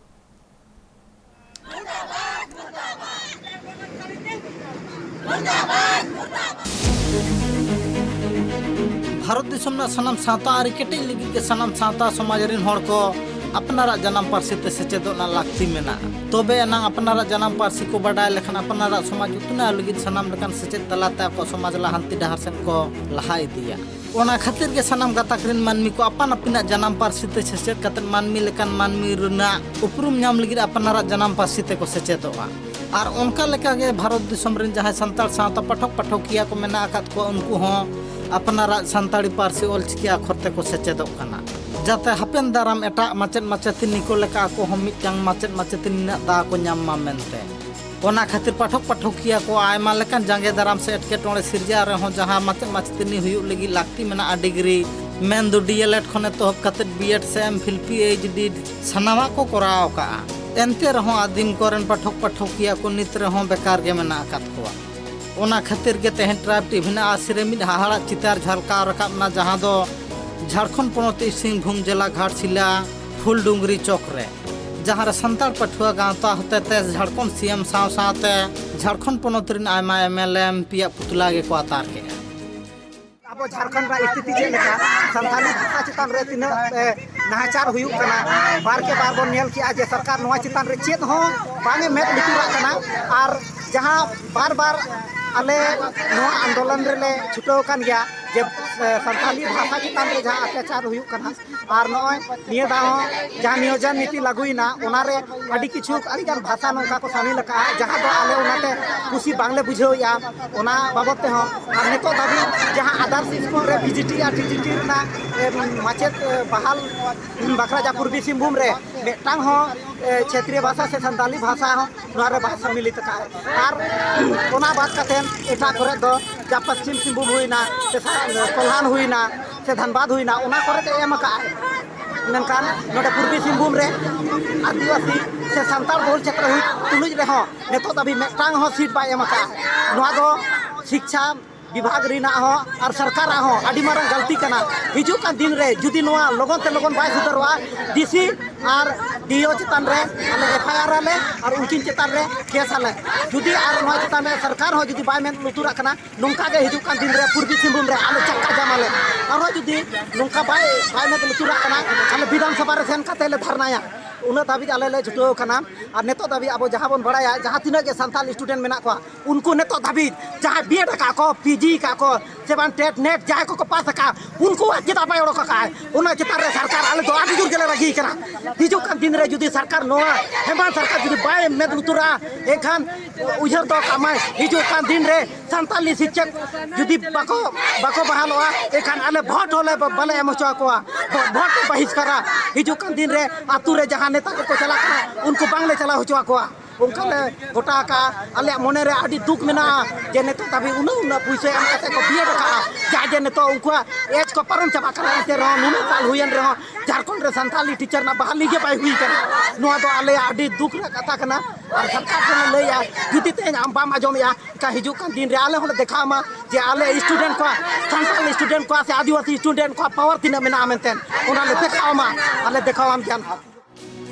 ᱵᱷᱟᱨᱚᱛ ᱫᱤᱥᱚᱢ ᱨᱮᱱᱟᱜ ᱥᱟᱱᱟᱢ ᱥᱟᱶᱛᱟ ᱟᱹᱨᱤ ᱠᱮᱴᱮᱡ ᱞᱟᱹᱜᱤᱫ ᱜᱮ ᱥᱟᱱᱟᱢ ᱥᱟᱶᱛᱟ ᱥᱚᱢᱟᱡᱽ ᱨᱤᱱ ᱦᱚᱲ ᱠᱚ ᱟᱯᱱᱟᱨᱟᱜ ᱡᱟᱱᱟᱢ ᱯᱟᱹᱨᱥᱤ ᱛᱮ ᱥᱮᱪᱮᱫᱚᱜ ᱨᱮᱱᱟᱜ ᱞᱟᱹᱠᱛᱤ ᱢᱮᱱᱟᱜᱼᱟ᱾ ᱛᱚᱵᱮ ᱮᱱᱟᱝ ᱟᱯᱱᱟᱨᱟᱜ ᱡᱟᱱᱟᱢ ᱯᱟᱹᱨᱥᱤ ᱠᱚ ᱵᱟᱰᱟᱭ ᱞᱮᱠᱷᱟᱱ ᱟᱯᱱᱟᱨᱟᱜ ᱥᱚᱢᱟᱡᱽ ᱩᱛᱱᱟᱹᱣ ᱞᱟᱹᱜᱤᱫ ᱥᱟᱱᱟᱢ ᱞᱮᱠᱟᱱ ᱥᱮᱪᱮᱫ ᱛᱟᱞᱟᱛᱮ ᱟᱠᱚ ᱥᱚᱢᱟᱡᱽ ᱞᱟᱦᱟᱱᱛᱤ ᱰᱟᱦᱟᱨ ᱥᱮᱱ ᱠᱚ ᱞᱟᱦᱟ ᱤᱫᱤᱭᱟ᱾ ᱚᱱᱟ ᱠᱷᱟᱹᱛᱤᱨ ᱜᱮ ᱥᱟᱱᱟᱢ ᱜᱟᱛᱟᱠ ᱨᱤᱱ ᱢᱟᱹᱱᱢᱤ ᱠᱚ ᱟᱯᱟᱱ ᱟᱹᱯᱤᱱᱟᱜ ᱡᱟᱱᱟᱢ ᱯᱟᱹᱨᱥᱤ ᱛᱮ ᱥᱮᱪᱮᱫ ᱠᱟᱛᱮ ᱢᱟᱹᱱᱢᱤ ᱞᱮᱠᱟᱱ ᱢᱟᱹᱱᱢᱤ ᱨᱮᱱᱟᱜ ᱩᱯᱨᱩᱢ ᱧᱟᱢ ᱞᱟᱹᱜᱤᱫ ᱟᱯᱱᱟᱨᱟᱜ ᱡᱟᱱᱟᱢ ᱯᱟᱹᱨᱥᱤ ᱛᱮᱠᱚ ᱥᱮᱪᱮᱫᱚᱜᱼᱟ᱾ ᱟᱨ ᱚᱱᱠᱟ ᱞᱮᱠᱟᱜᱮ ᱵᱷᱟᱨᱚᱛ ᱫᱤᱥᱚᱢ ᱨᱮᱱ ᱡᱟᱦᱟᱸᱭ ᱥᱟᱱᱛᱟᱲ ᱥᱟᱶᱛᱟ ᱯᱟᱴᱷᱚᱠ ᱯᱟᱴᱷᱚᱠᱤᱭᱟᱹ ᱠᱚ ᱢᱮᱱᱟᱜ ᱟᱠᱟᱫ ᱠᱚᱣᱟ, ᱩᱱᱠᱩ ᱦᱚᱸ ᱟᱯᱱᱟᱨᱟᱜ ᱥᱟᱱᱛᱟᱲᱤ ᱯᱟᱹᱨᱥᱤ ᱚᱞᱪᱤᱠᱤ ᱟᱠᱷᱚᱨ ᱛᱮᱠᱚ ᱥᱮᱪᱮᱫᱚᱜ ᱠᱟᱱᱟ, ᱡᱟᱛᱮ ᱦᱟᱯᱮᱱ ᱫᱟᱨᱟᱢ ᱮᱴᱟᱜ ᱢᱟᱪᱮᱫ ᱢᱟᱪᱮᱛᱟᱹᱱᱤ ᱠᱚ ᱞᱮᱠᱟ ᱟᱠᱚ ᱦᱚᱸ ᱢᱤᱫᱴᱟᱝ ᱢᱟᱪᱮᱫ ᱢᱟᱪᱮᱛᱟᱹᱱᱤ ᱨᱮᱱᱟᱜ ᱫᱟᱣ ᱠᱚ ᱧᱟᱢ ᱢᱟ ᱢᱮᱱᱛᱮ᱾ ᱚᱱᱟ ᱠᱷᱟᱹᱛᱤᱨ ᱯᱟᱴᱷᱚᱠ ᱯᱟᱴᱷᱚᱠᱤᱭᱟᱹ ᱠᱚ ᱟᱭᱢᱟ ᱞᱮᱠᱟᱱ ᱡᱟᱸᱜᱮ ᱫᱟᱨᱟᱢ ᱥᱮ ᱮᱴᱠᱮᱴᱚᱬᱮ ᱥᱤᱨᱡᱟᱹᱣ ᱨᱮᱦᱚᱸ ᱡᱟᱦᱟᱸ ᱢᱟᱪᱮᱫ ᱢᱟᱪᱮᱛᱟᱹᱱᱤ ᱦᱩᱭᱩᱜ ᱞᱟᱹᱜᱤᱫ ᱞᱟᱹᱠᱛᱤ ᱢᱮᱱᱟᱜᱼᱟ ᱰᱤᱜᱽᱨᱤ, ᱢᱮᱱᱫᱚ ᱰᱤ ᱮᱞ ᱮᱰ ᱠᱷᱚᱱ ᱮᱛᱚᱦᱚᱵ ᱠᱟᱛᱮ ᱵᱤ ᱮᱰ ᱥᱮ ᱮᱢ ᱯᱷᱤᱞ, ᱯᱤ ᱮᱭᱤᱪ ᱰᱤ ᱥᱟᱱᱟᱢᱟᱜ ᱠᱚ ᱠᱚᱨᱟᱣ ᱟᱠᱟᱫᱼᱟ᱾ ᱮᱱᱛᱮ ᱨᱮᱦᱚᱸ ᱟᱹᱫᱤᱢ ᱠᱚᱨᱮᱱ ᱯᱟᱴᱷᱚᱠ ᱯᱟᱴᱷᱚᱠᱤᱭᱟᱹ ᱠᱚ ᱱᱤᱛ ᱨᱮᱦᱚᱸ ᱵᱮᱠᱟᱨ ᱜᱮ ᱢᱮᱱᱟᱜ ᱟᱠᱟᱫ ᱠᱚᱣᱟ᱾ ᱚᱱᱟ ᱠᱷᱟᱹᱛᱤᱨ ᱜᱮ ᱛᱮᱦᱮᱧ ᱴᱨᱟᱭᱤᱵᱽ ᱴᱤᱵᱷᱤ ᱨᱮᱱᱟᱜ ᱟᱹᱨᱥᱤ ᱨᱮ ᱢᱤᱫ ᱦᱟᱦᱟᱲᱟᱜ ᱪᱤᱛᱟᱹᱨ ᱡᱷᱟᱞᱠᱟᱣ ᱨᱟᱠᱟᱵ ᱮᱱᱟ, ᱡᱟᱦᱟᱸ ᱫᱚ ᱡᱷᱟᱲᱠᱷᱚᱸᱰ ᱯᱚᱱᱚᱛ ᱤᱥᱴ ᱥᱤᱝᱵᱷᱩᱢ ᱡᱮᱞᱟ ᱜᱷᱟᱴᱥᱤᱞᱟ ᱯᱷᱩᱞᱰᱩᱝᱨᱤ ᱪᱚᱠ ᱨᱮ ᱡᱟᱦᱟᱸ ᱨᱮ ᱥᱟᱱᱛᱟᱲ ᱯᱟᱹᱴᱷᱩᱣᱟᱹ ᱜᱟᱶᱛᱟ ᱦᱚᱛᱮᱛᱮ ᱡᱷᱟᱲᱠᱷᱚᱸᱰ ᱥᱤ ᱮᱢ ᱥᱟᱶ ᱥᱟᱶᱛᱮ ᱡᱷᱟᱲᱠᱷᱚᱸᱰ ᱯᱚᱱᱚᱛ ᱨᱮᱱ ᱟᱭᱢᱟ M L A M P ᱭᱟᱜ ᱯᱩᱛᱞᱟ ᱜᱮᱠᱚ ᱟᱛᱟᱨ ᱠᱮᱫᱼᱟ᱾ ᱟᱵᱚ ᱡᱷᱟᱲᱠᱷᱚᱸᱰ ᱨᱮᱱᱟᱜ ᱥᱛᱷᱤᱛᱤ ᱪᱮᱫ ᱞᱮᱠᱟ, ᱥᱟᱱᱛᱟᱲᱤ ᱵᱷᱟᱥᱟ ᱪᱮᱛᱟᱱ ᱨᱮ ᱛᱤᱱᱟᱹᱜ, ᱮ, ᱱᱟᱦᱟᱪᱟᱨ ᱦᱩᱭᱩᱜ ᱠᱟᱱᱟ, ᱵᱟᱨ ᱠᱮ ᱵᱟᱨ ᱵᱚᱱ ᱧᱮᱞ ᱠᱮᱜᱼᱟ ᱡᱮ ᱥᱚᱨᱠᱟᱨ ᱱᱚᱣᱟ ᱪᱮᱛᱟᱱ ᱨᱮ ᱪᱮᱫ ᱦᱚᱸ ᱵᱟᱝ ᱮ ᱢᱮᱫ ᱞᱩᱛᱩᱨᱟᱜ ᱠᱟᱱᱟ᱾ ᱟᱨ ᱡᱟᱦᱟᱸ ᱵᱟᱨ ᱵᱟᱨ ᱟᱞᱮ ᱱᱚᱣᱟ ᱟᱱᱫᱳᱞᱚᱱ ᱨᱮᱞᱮ ᱪᱷᱩᱴᱟᱹᱣ ᱟᱠᱟᱱ ᱜᱮᱭᱟ ᱡᱮ, ᱮ, ᱥᱟᱱᱛᱟᱲᱤ ᱵᱷᱟᱥᱟ ᱪᱮᱛᱟᱱ ᱨᱮ ᱡᱟᱦᱟᱸ ᱚᱛᱛᱟᱪᱟᱨ ᱦᱩᱭᱩᱜ ᱠᱟᱱᱟ, ᱟᱨ ᱱᱚᱜᱼᱚᱭ ᱱᱤᱭᱟᱹ ᱫᱷᱟᱣ ᱦᱚᱸ ᱡᱟᱦᱟᱸ ᱱᱤᱭᱳᱡᱚᱱ ᱱᱤᱛᱤ ᱞᱟᱹᱜᱩᱭᱮᱱᱟ, ᱚᱱᱟᱨᱮ ᱟᱹᱰᱤ ᱠᱤᱪᱷᱩ, ᱟᱹᱰᱤᱜᱟᱱ ᱵᱷᱟᱥᱟ ᱱᱚᱝᱠᱟ ᱠᱚ ᱥᱟᱢᱤᱞ ᱟᱠᱟᱫᱼᱟ, ᱡᱟᱦᱟᱸ ᱫᱚ ᱟᱞᱮ ᱚᱱᱟᱛᱮ ᱠᱩᱥᱤ ᱵᱟᱝᱞᱮ ᱵᱩᱡᱷᱟᱹᱣᱮᱫᱼᱟ᱾ ᱚᱱᱟ ᱵᱟᱵᱚᱫ ᱛᱮᱦᱚᱸ, ᱟᱨ ᱱᱤᱛᱚᱜ ᱫᱷᱟᱹᱵᱤᱡ ᱡᱟᱦᱟᱸ ᱟᱫᱟᱨᱥ ᱥᱠᱩᱞ ᱨᱮ ᱯᱤ ᱡᱤ ᱴᱤ ᱟᱨ ᱴᱤ ᱡᱤ ᱴᱤ ᱨᱮᱱᱟᱜ, ᱮ, ᱢᱟᱪᱮᱫ, ᱮ, ᱵᱟᱦᱟᱞ ᱵᱟᱠᱷᱨᱟ ᱡᱟ ᱯᱩᱨᱵᱤ ᱥᱤᱝᱵᱷᱩᱢ ᱨᱮ ᱢᱤᱫᱴᱟᱝ ᱦᱚᱸ, ᱮ, ᱪᱷᱮᱛᱨᱤᱭᱚ ᱵᱷᱟᱥᱟ ᱥᱮ ᱥᱟᱱᱛᱟᱞᱤ ᱵᱷᱟᱥᱟ ᱦᱚᱸ ᱱᱚᱣᱟ ᱨᱮ ᱵᱟᱭ ᱥᱟᱢᱤᱞᱤᱛ ᱟᱠᱟᱫᱼᱟ᱾ ᱟᱨ ᱚᱱᱟ ᱵᱟᱫ ᱠᱟᱛᱮ ᱮᱴᱟᱜ ᱠᱚᱨᱮ ᱫᱚ ᱡᱟ ᱯᱚᱥᱪᱤᱢ ᱥᱤᱝᱵᱷᱩᱢ ᱦᱩᱭᱱᱟ, ᱥᱮ ᱥᱟ-, ᱠᱚᱞᱦᱟᱱ ᱦᱩᱭᱱᱟ, ᱥᱮ ᱫᱷᱟᱱᱵᱟᱫᱽ ᱦᱩᱭᱱᱟ, ᱚᱱᱟ ᱠᱚᱨᱮ ᱫᱚ ᱮᱢ ᱟᱠᱟᱫᱼᱟᱭ᱾ ᱢᱮᱱᱠᱷᱟᱱ ᱱᱚᱰᱮ ᱯᱩᱨᱵᱤ ᱥᱤᱝᱵᱷᱩᱢ ᱨᱮ ᱟᱹᱫᱤᱵᱟᱹᱥᱤ ᱥᱮ ᱥᱟᱱᱛᱟᱲ ᱵᱚᱦᱩᱞ ᱪᱷᱮᱛᱨᱚ ᱦᱩᱭ ᱛᱩᱞᱩᱡ ᱨᱮᱦᱚᱸ ᱱᱤᱛᱚᱜ ᱫᱷᱟᱹᱵᱤᱡ ᱢᱤᱫᱴᱟᱝ ᱦᱚᱸ ᱥᱤᱴ ᱵᱟᱭ ᱮᱢ ᱟᱠᱟᱫᱼᱟ᱾ ᱱᱚᱣᱟ ᱫᱚ ᱥᱤᱠᱪᱷᱟ ᱵᱤᱵᱷᱟᱜᱽ ᱨᱮᱱᱟᱜ ᱦᱚᱸ ᱟᱨ ᱥᱚᱨᱠᱟᱨᱟᱜ ᱦᱚᱸ ᱟᱹᱰᱤ ᱢᱟᱨᱟᱝ ᱜᱟᱹᱞᱛᱤ ᱠᱟᱱᱟ᱾ ᱦᱤᱡᱩᱜ ᱠᱟᱱ ᱫᱤᱱ ᱨᱮ ᱡᱩᱫᱤ ᱱᱚᱣᱟ ᱞᱚᱜᱚᱱ ᱛᱮ ᱞᱚᱜᱚᱱ ᱵᱟᱭ ᱥᱩᱫᱷᱟᱹᱨᱚᱜᱼᱟ, ᱰᱤ ᱥᱤ ᱟᱨ ᱰᱤ ᱳ ᱪᱮᱛᱟᱱ ᱨᱮ ᱟᱞᱮ ᱮᱯᱷ ᱟᱭ ᱟᱨ ᱟᱞᱮ ᱟᱨ ᱩᱱᱠᱤᱱ ᱪᱮᱛᱟᱱ ᱨᱮ ᱠᱮᱥ ᱟᱞᱮ᱾ ᱡᱩᱫᱤ ᱟᱨ ᱱᱚᱣᱟ ᱪᱮᱛᱟᱱ ᱨᱮ ᱥᱚᱨᱠᱟᱨ ᱦᱚᱸ ᱡᱩᱫᱤ ᱵᱟᱭ ᱢᱮᱫ ᱞᱩᱛᱩᱨᱟᱜ ᱠᱟᱱᱟ, ᱱᱚᱝᱠᱟ ᱜᱮ ᱦᱤᱡᱩᱜ ᱠᱟᱱ ᱫᱤᱱ ᱨᱮ ᱯᱩᱨᱵᱤ ᱥᱤᱝᱵᱷᱩᱢ ᱨᱮ ᱟᱞᱮ ᱪᱟᱠᱟ ᱡᱟᱢ ᱟᱞᱮ᱾ ᱟᱨᱦᱚᱸ ᱡᱩᱫᱤ ᱱᱚᱝᱠᱟ ᱵᱟᱭ, ᱵᱟᱭ ᱢᱮᱫ ᱞᱩᱛᱩᱨᱟᱜ ᱠᱟᱱᱟ, ᱟᱞᱮ ᱵᱤᱫᱷᱟᱱ ᱥᱚᱵᱷᱟ ᱨᱮ ᱥᱮᱱ ᱠᱟᱛᱮ ᱞᱮ ᱫᱷᱟᱨᱱᱟᱭᱟ᱾ ᱩᱱᱟᱹᱜ ᱫᱷᱟᱹᱵᱤᱡ ᱟᱞᱮ ᱞᱮ ᱪᱷᱩᱴᱟᱹᱣ ᱠᱟᱱᱟ᱾ ᱟᱨ ᱱᱤᱛᱚᱜ ᱫᱷᱟᱹᱵᱤᱡ ᱟᱵᱚ ᱡᱟᱦᱟᱸ ᱵᱚᱱ ᱵᱟᱲᱟᱭᱟ, ᱡᱟᱦᱟᱸ ᱛᱤᱱᱟᱹᱜ ᱜᱮ ᱥᱟᱱᱛᱟᱲ ᱥᱴᱩᱰᱮᱱᱴ ᱢᱮᱱᱟᱜ ᱠᱚᱣᱟ, ᱩᱱᱠᱩ ᱱᱤᱛᱚᱜ ᱫᱷᱟᱹᱵᱤᱡ ᱡᱟᱦᱟᱸᱭ ᱵᱤ ᱮᱰ ᱟᱠᱟᱫ ᱠᱚ, ᱯᱤ ᱡᱤ ᱟᱠᱟᱫ ᱠᱚ, ᱥᱮ ᱵᱟᱝ ᱴᱮᱴ ᱱᱮᱴ ᱡᱟᱦᱟᱸᱭ ᱠᱚᱠᱚ ᱯᱟᱥ ᱟᱠᱟᱫ, ᱩᱱᱠᱩᱣᱟᱜ ᱪᱮᱫᱟᱜ ᱵᱟᱭ ᱚᱰᱚᱠ ᱟᱠᱟᱫ? ᱚᱱᱟ ᱪᱮᱛᱟᱱ ᱨᱮ ᱥᱚᱨᱠᱟᱨ ᱟᱞᱮ ᱫᱚ ᱟᱹᱰᱤ ᱡᱳᱨ ᱜᱮᱞᱮ ᱨᱟᱹᱜᱤ ᱠᱟᱱᱟ᱾ ᱦᱤᱡᱩᱜ ᱠᱟᱱ ᱫᱤᱱ ᱨᱮ ᱡᱩᱫᱤ ᱥᱚᱨᱠᱟᱨ ᱱᱚᱣᱟ ᱦᱮᱢᱟᱱ ᱥᱚᱨᱠᱟᱨ ᱡᱩᱫᱤ ᱵᱟᱭ ᱢᱮᱫ ᱞᱩᱛᱩᱨᱟᱜᱼᱟ, ᱮᱱᱠᱷᱟᱱ ᱩᱭᱦᱟᱹᱨ ᱫᱚᱦᱚ ᱠᱟᱜ ᱢᱟᱭ, ᱦᱤᱡᱩᱜ ᱠᱟᱱ ᱫᱤᱱ ᱨᱮ ᱥᱟᱱᱛᱟᱞᱤ ᱥᱤᱠᱪᱚᱠ ᱡᱩᱫᱤ ᱵᱟᱠᱚ, ᱵᱟᱠᱚ ᱵᱟᱦᱟᱞᱚᱜᱼᱟ, ᱮᱱᱠᱷᱟᱱ ᱟᱞᱮ ᱵᱷᱳᱴ ᱦᱚᱸᱞᱮ ᱵᱟ-, ᱵᱟᱞᱮ ᱮᱢ ᱦᱚᱪᱚ ᱟᱠᱚᱣᱟ᱾ ᱵᱷᱳ-, ᱵᱷᱳᱴ ᱞᱮ ᱵᱟᱹᱦᱤᱥᱠᱟᱨᱟ᱾ ᱦᱤᱡᱩᱜ ᱠᱟᱱ ᱫᱤᱱ ᱨᱮ ᱟᱛᱳ ᱨᱮ ᱡᱟᱦᱟᱸ ᱱᱮᱛᱟ ᱠᱚᱠᱚ ᱪᱟᱞᱟᱜ ᱠᱟᱱᱟ, ᱩᱱᱠᱩ ᱵᱟᱝᱞᱮ ᱪᱟᱞᱟᱣ ᱦᱚᱪᱚ ᱟᱠᱚᱣᱟ᱾ ᱚᱱᱠᱟ ᱞᱮ ᱜᱚᱴᱟ ᱟᱠᱟᱜᱼᱟ᱾ ᱟᱞᱮᱭᱟᱜ ᱢᱚᱱᱮ ᱨᱮ ᱟᱹᱰᱤ ᱫᱩᱠ ᱢᱮᱱᱟᱜᱼᱟ ᱡᱮ ᱱᱤᱛᱚᱜ ᱫᱷᱟᱹᱵᱤᱡ ᱩᱱᱟᱹᱜ, ᱩᱱᱟᱹᱜ ᱯᱩᱭᱥᱟᱹ ᱮᱢ ᱠᱟᱛᱮ ᱠᱚ ᱵᱤ ᱮᱰ ᱟᱠᱟᱜᱼᱟ, ᱡᱟᱦᱟᱸ ᱡᱮ ᱱᱤᱛᱚᱜ ᱩᱱᱠᱩᱣᱟᱜ ᱮᱡᱽ ᱠᱚ ᱯᱟᱨᱚᱢ ᱪᱟᱵᱟᱜ ᱠᱟᱱᱟ, ᱮᱱᱛᱮ ᱨᱮᱦᱚᱸ ᱱᱩᱱᱟᱹᱜ ᱥᱟᱞ ᱦᱩᱭᱮᱱ ᱨᱮᱦᱚᱸ ᱡᱷᱟᱲᱠᱷᱚᱸᱰ ᱨᱮ ᱥᱟᱱᱛᱟᱞᱤ ᱴᱤᱪᱟᱨ ᱨᱮᱱᱟᱜ ᱵᱟᱦᱟᱞᱤ ᱜᱮ ᱵᱟᱭ ᱦᱩᱭ ᱠᱟᱱᱟ᱾ ᱱᱚᱣᱟ ᱫᱚ ᱟᱞᱮᱭᱟᱜ ᱟᱹᱰᱤ ᱫᱩᱠ ᱨᱮᱱᱟᱜ ᱠᱟᱛᱷᱟ ᱠᱟᱱᱟ᱾ ᱟᱨ ᱥᱚᱨᱠᱟᱨ ᱴᱷᱮᱱ ᱞᱮ ᱞᱟᱹᱭᱟ, ᱡᱩᱫᱤ ᱛᱮᱦᱮᱧ ᱟᱢ ᱵᱟᱢ ᱟᱸᱡᱚᱢᱮᱜᱼᱟ, ᱮᱱᱠᱷᱟᱱ ᱦᱤᱡᱩᱜ ᱠᱟᱱ ᱫᱤᱱ ᱨᱮ ᱟᱞᱮ ᱦᱚᱸᱞᱮ ᱫᱮᱠᱷᱟᱣ ᱟᱢᱟ ᱡᱮ ᱟᱞᱮ ᱥᱴᱩᱰᱮᱱᱴ ᱠᱚᱣᱟᱜ, ᱥᱟᱱᱛᱟᱞᱤ ᱥᱴᱩᱰᱮᱱᱴ ᱠᱚᱣᱟᱜ ᱥᱮ ᱟᱹᱫᱤᱵᱟᱹᱥᱤ ᱥᱴᱩᱰᱮᱱᱴ ᱠᱚᱣᱟᱜ ᱯᱟᱣᱟᱨ ᱛᱤᱱᱟᱹᱜ ᱢᱮᱱᱟᱜᱼᱟ ᱢᱮᱱᱛᱮ, ᱚᱱᱟ ᱞᱮ ᱫᱮᱠᱷᱟᱣ ᱟᱢᱟ ᱟᱨ ᱞᱮ ᱫᱮᱠᱷᱟᱣ ᱟᱢ ᱜᱮᱭᱟ ᱱᱟᱦᱟᱜ᱾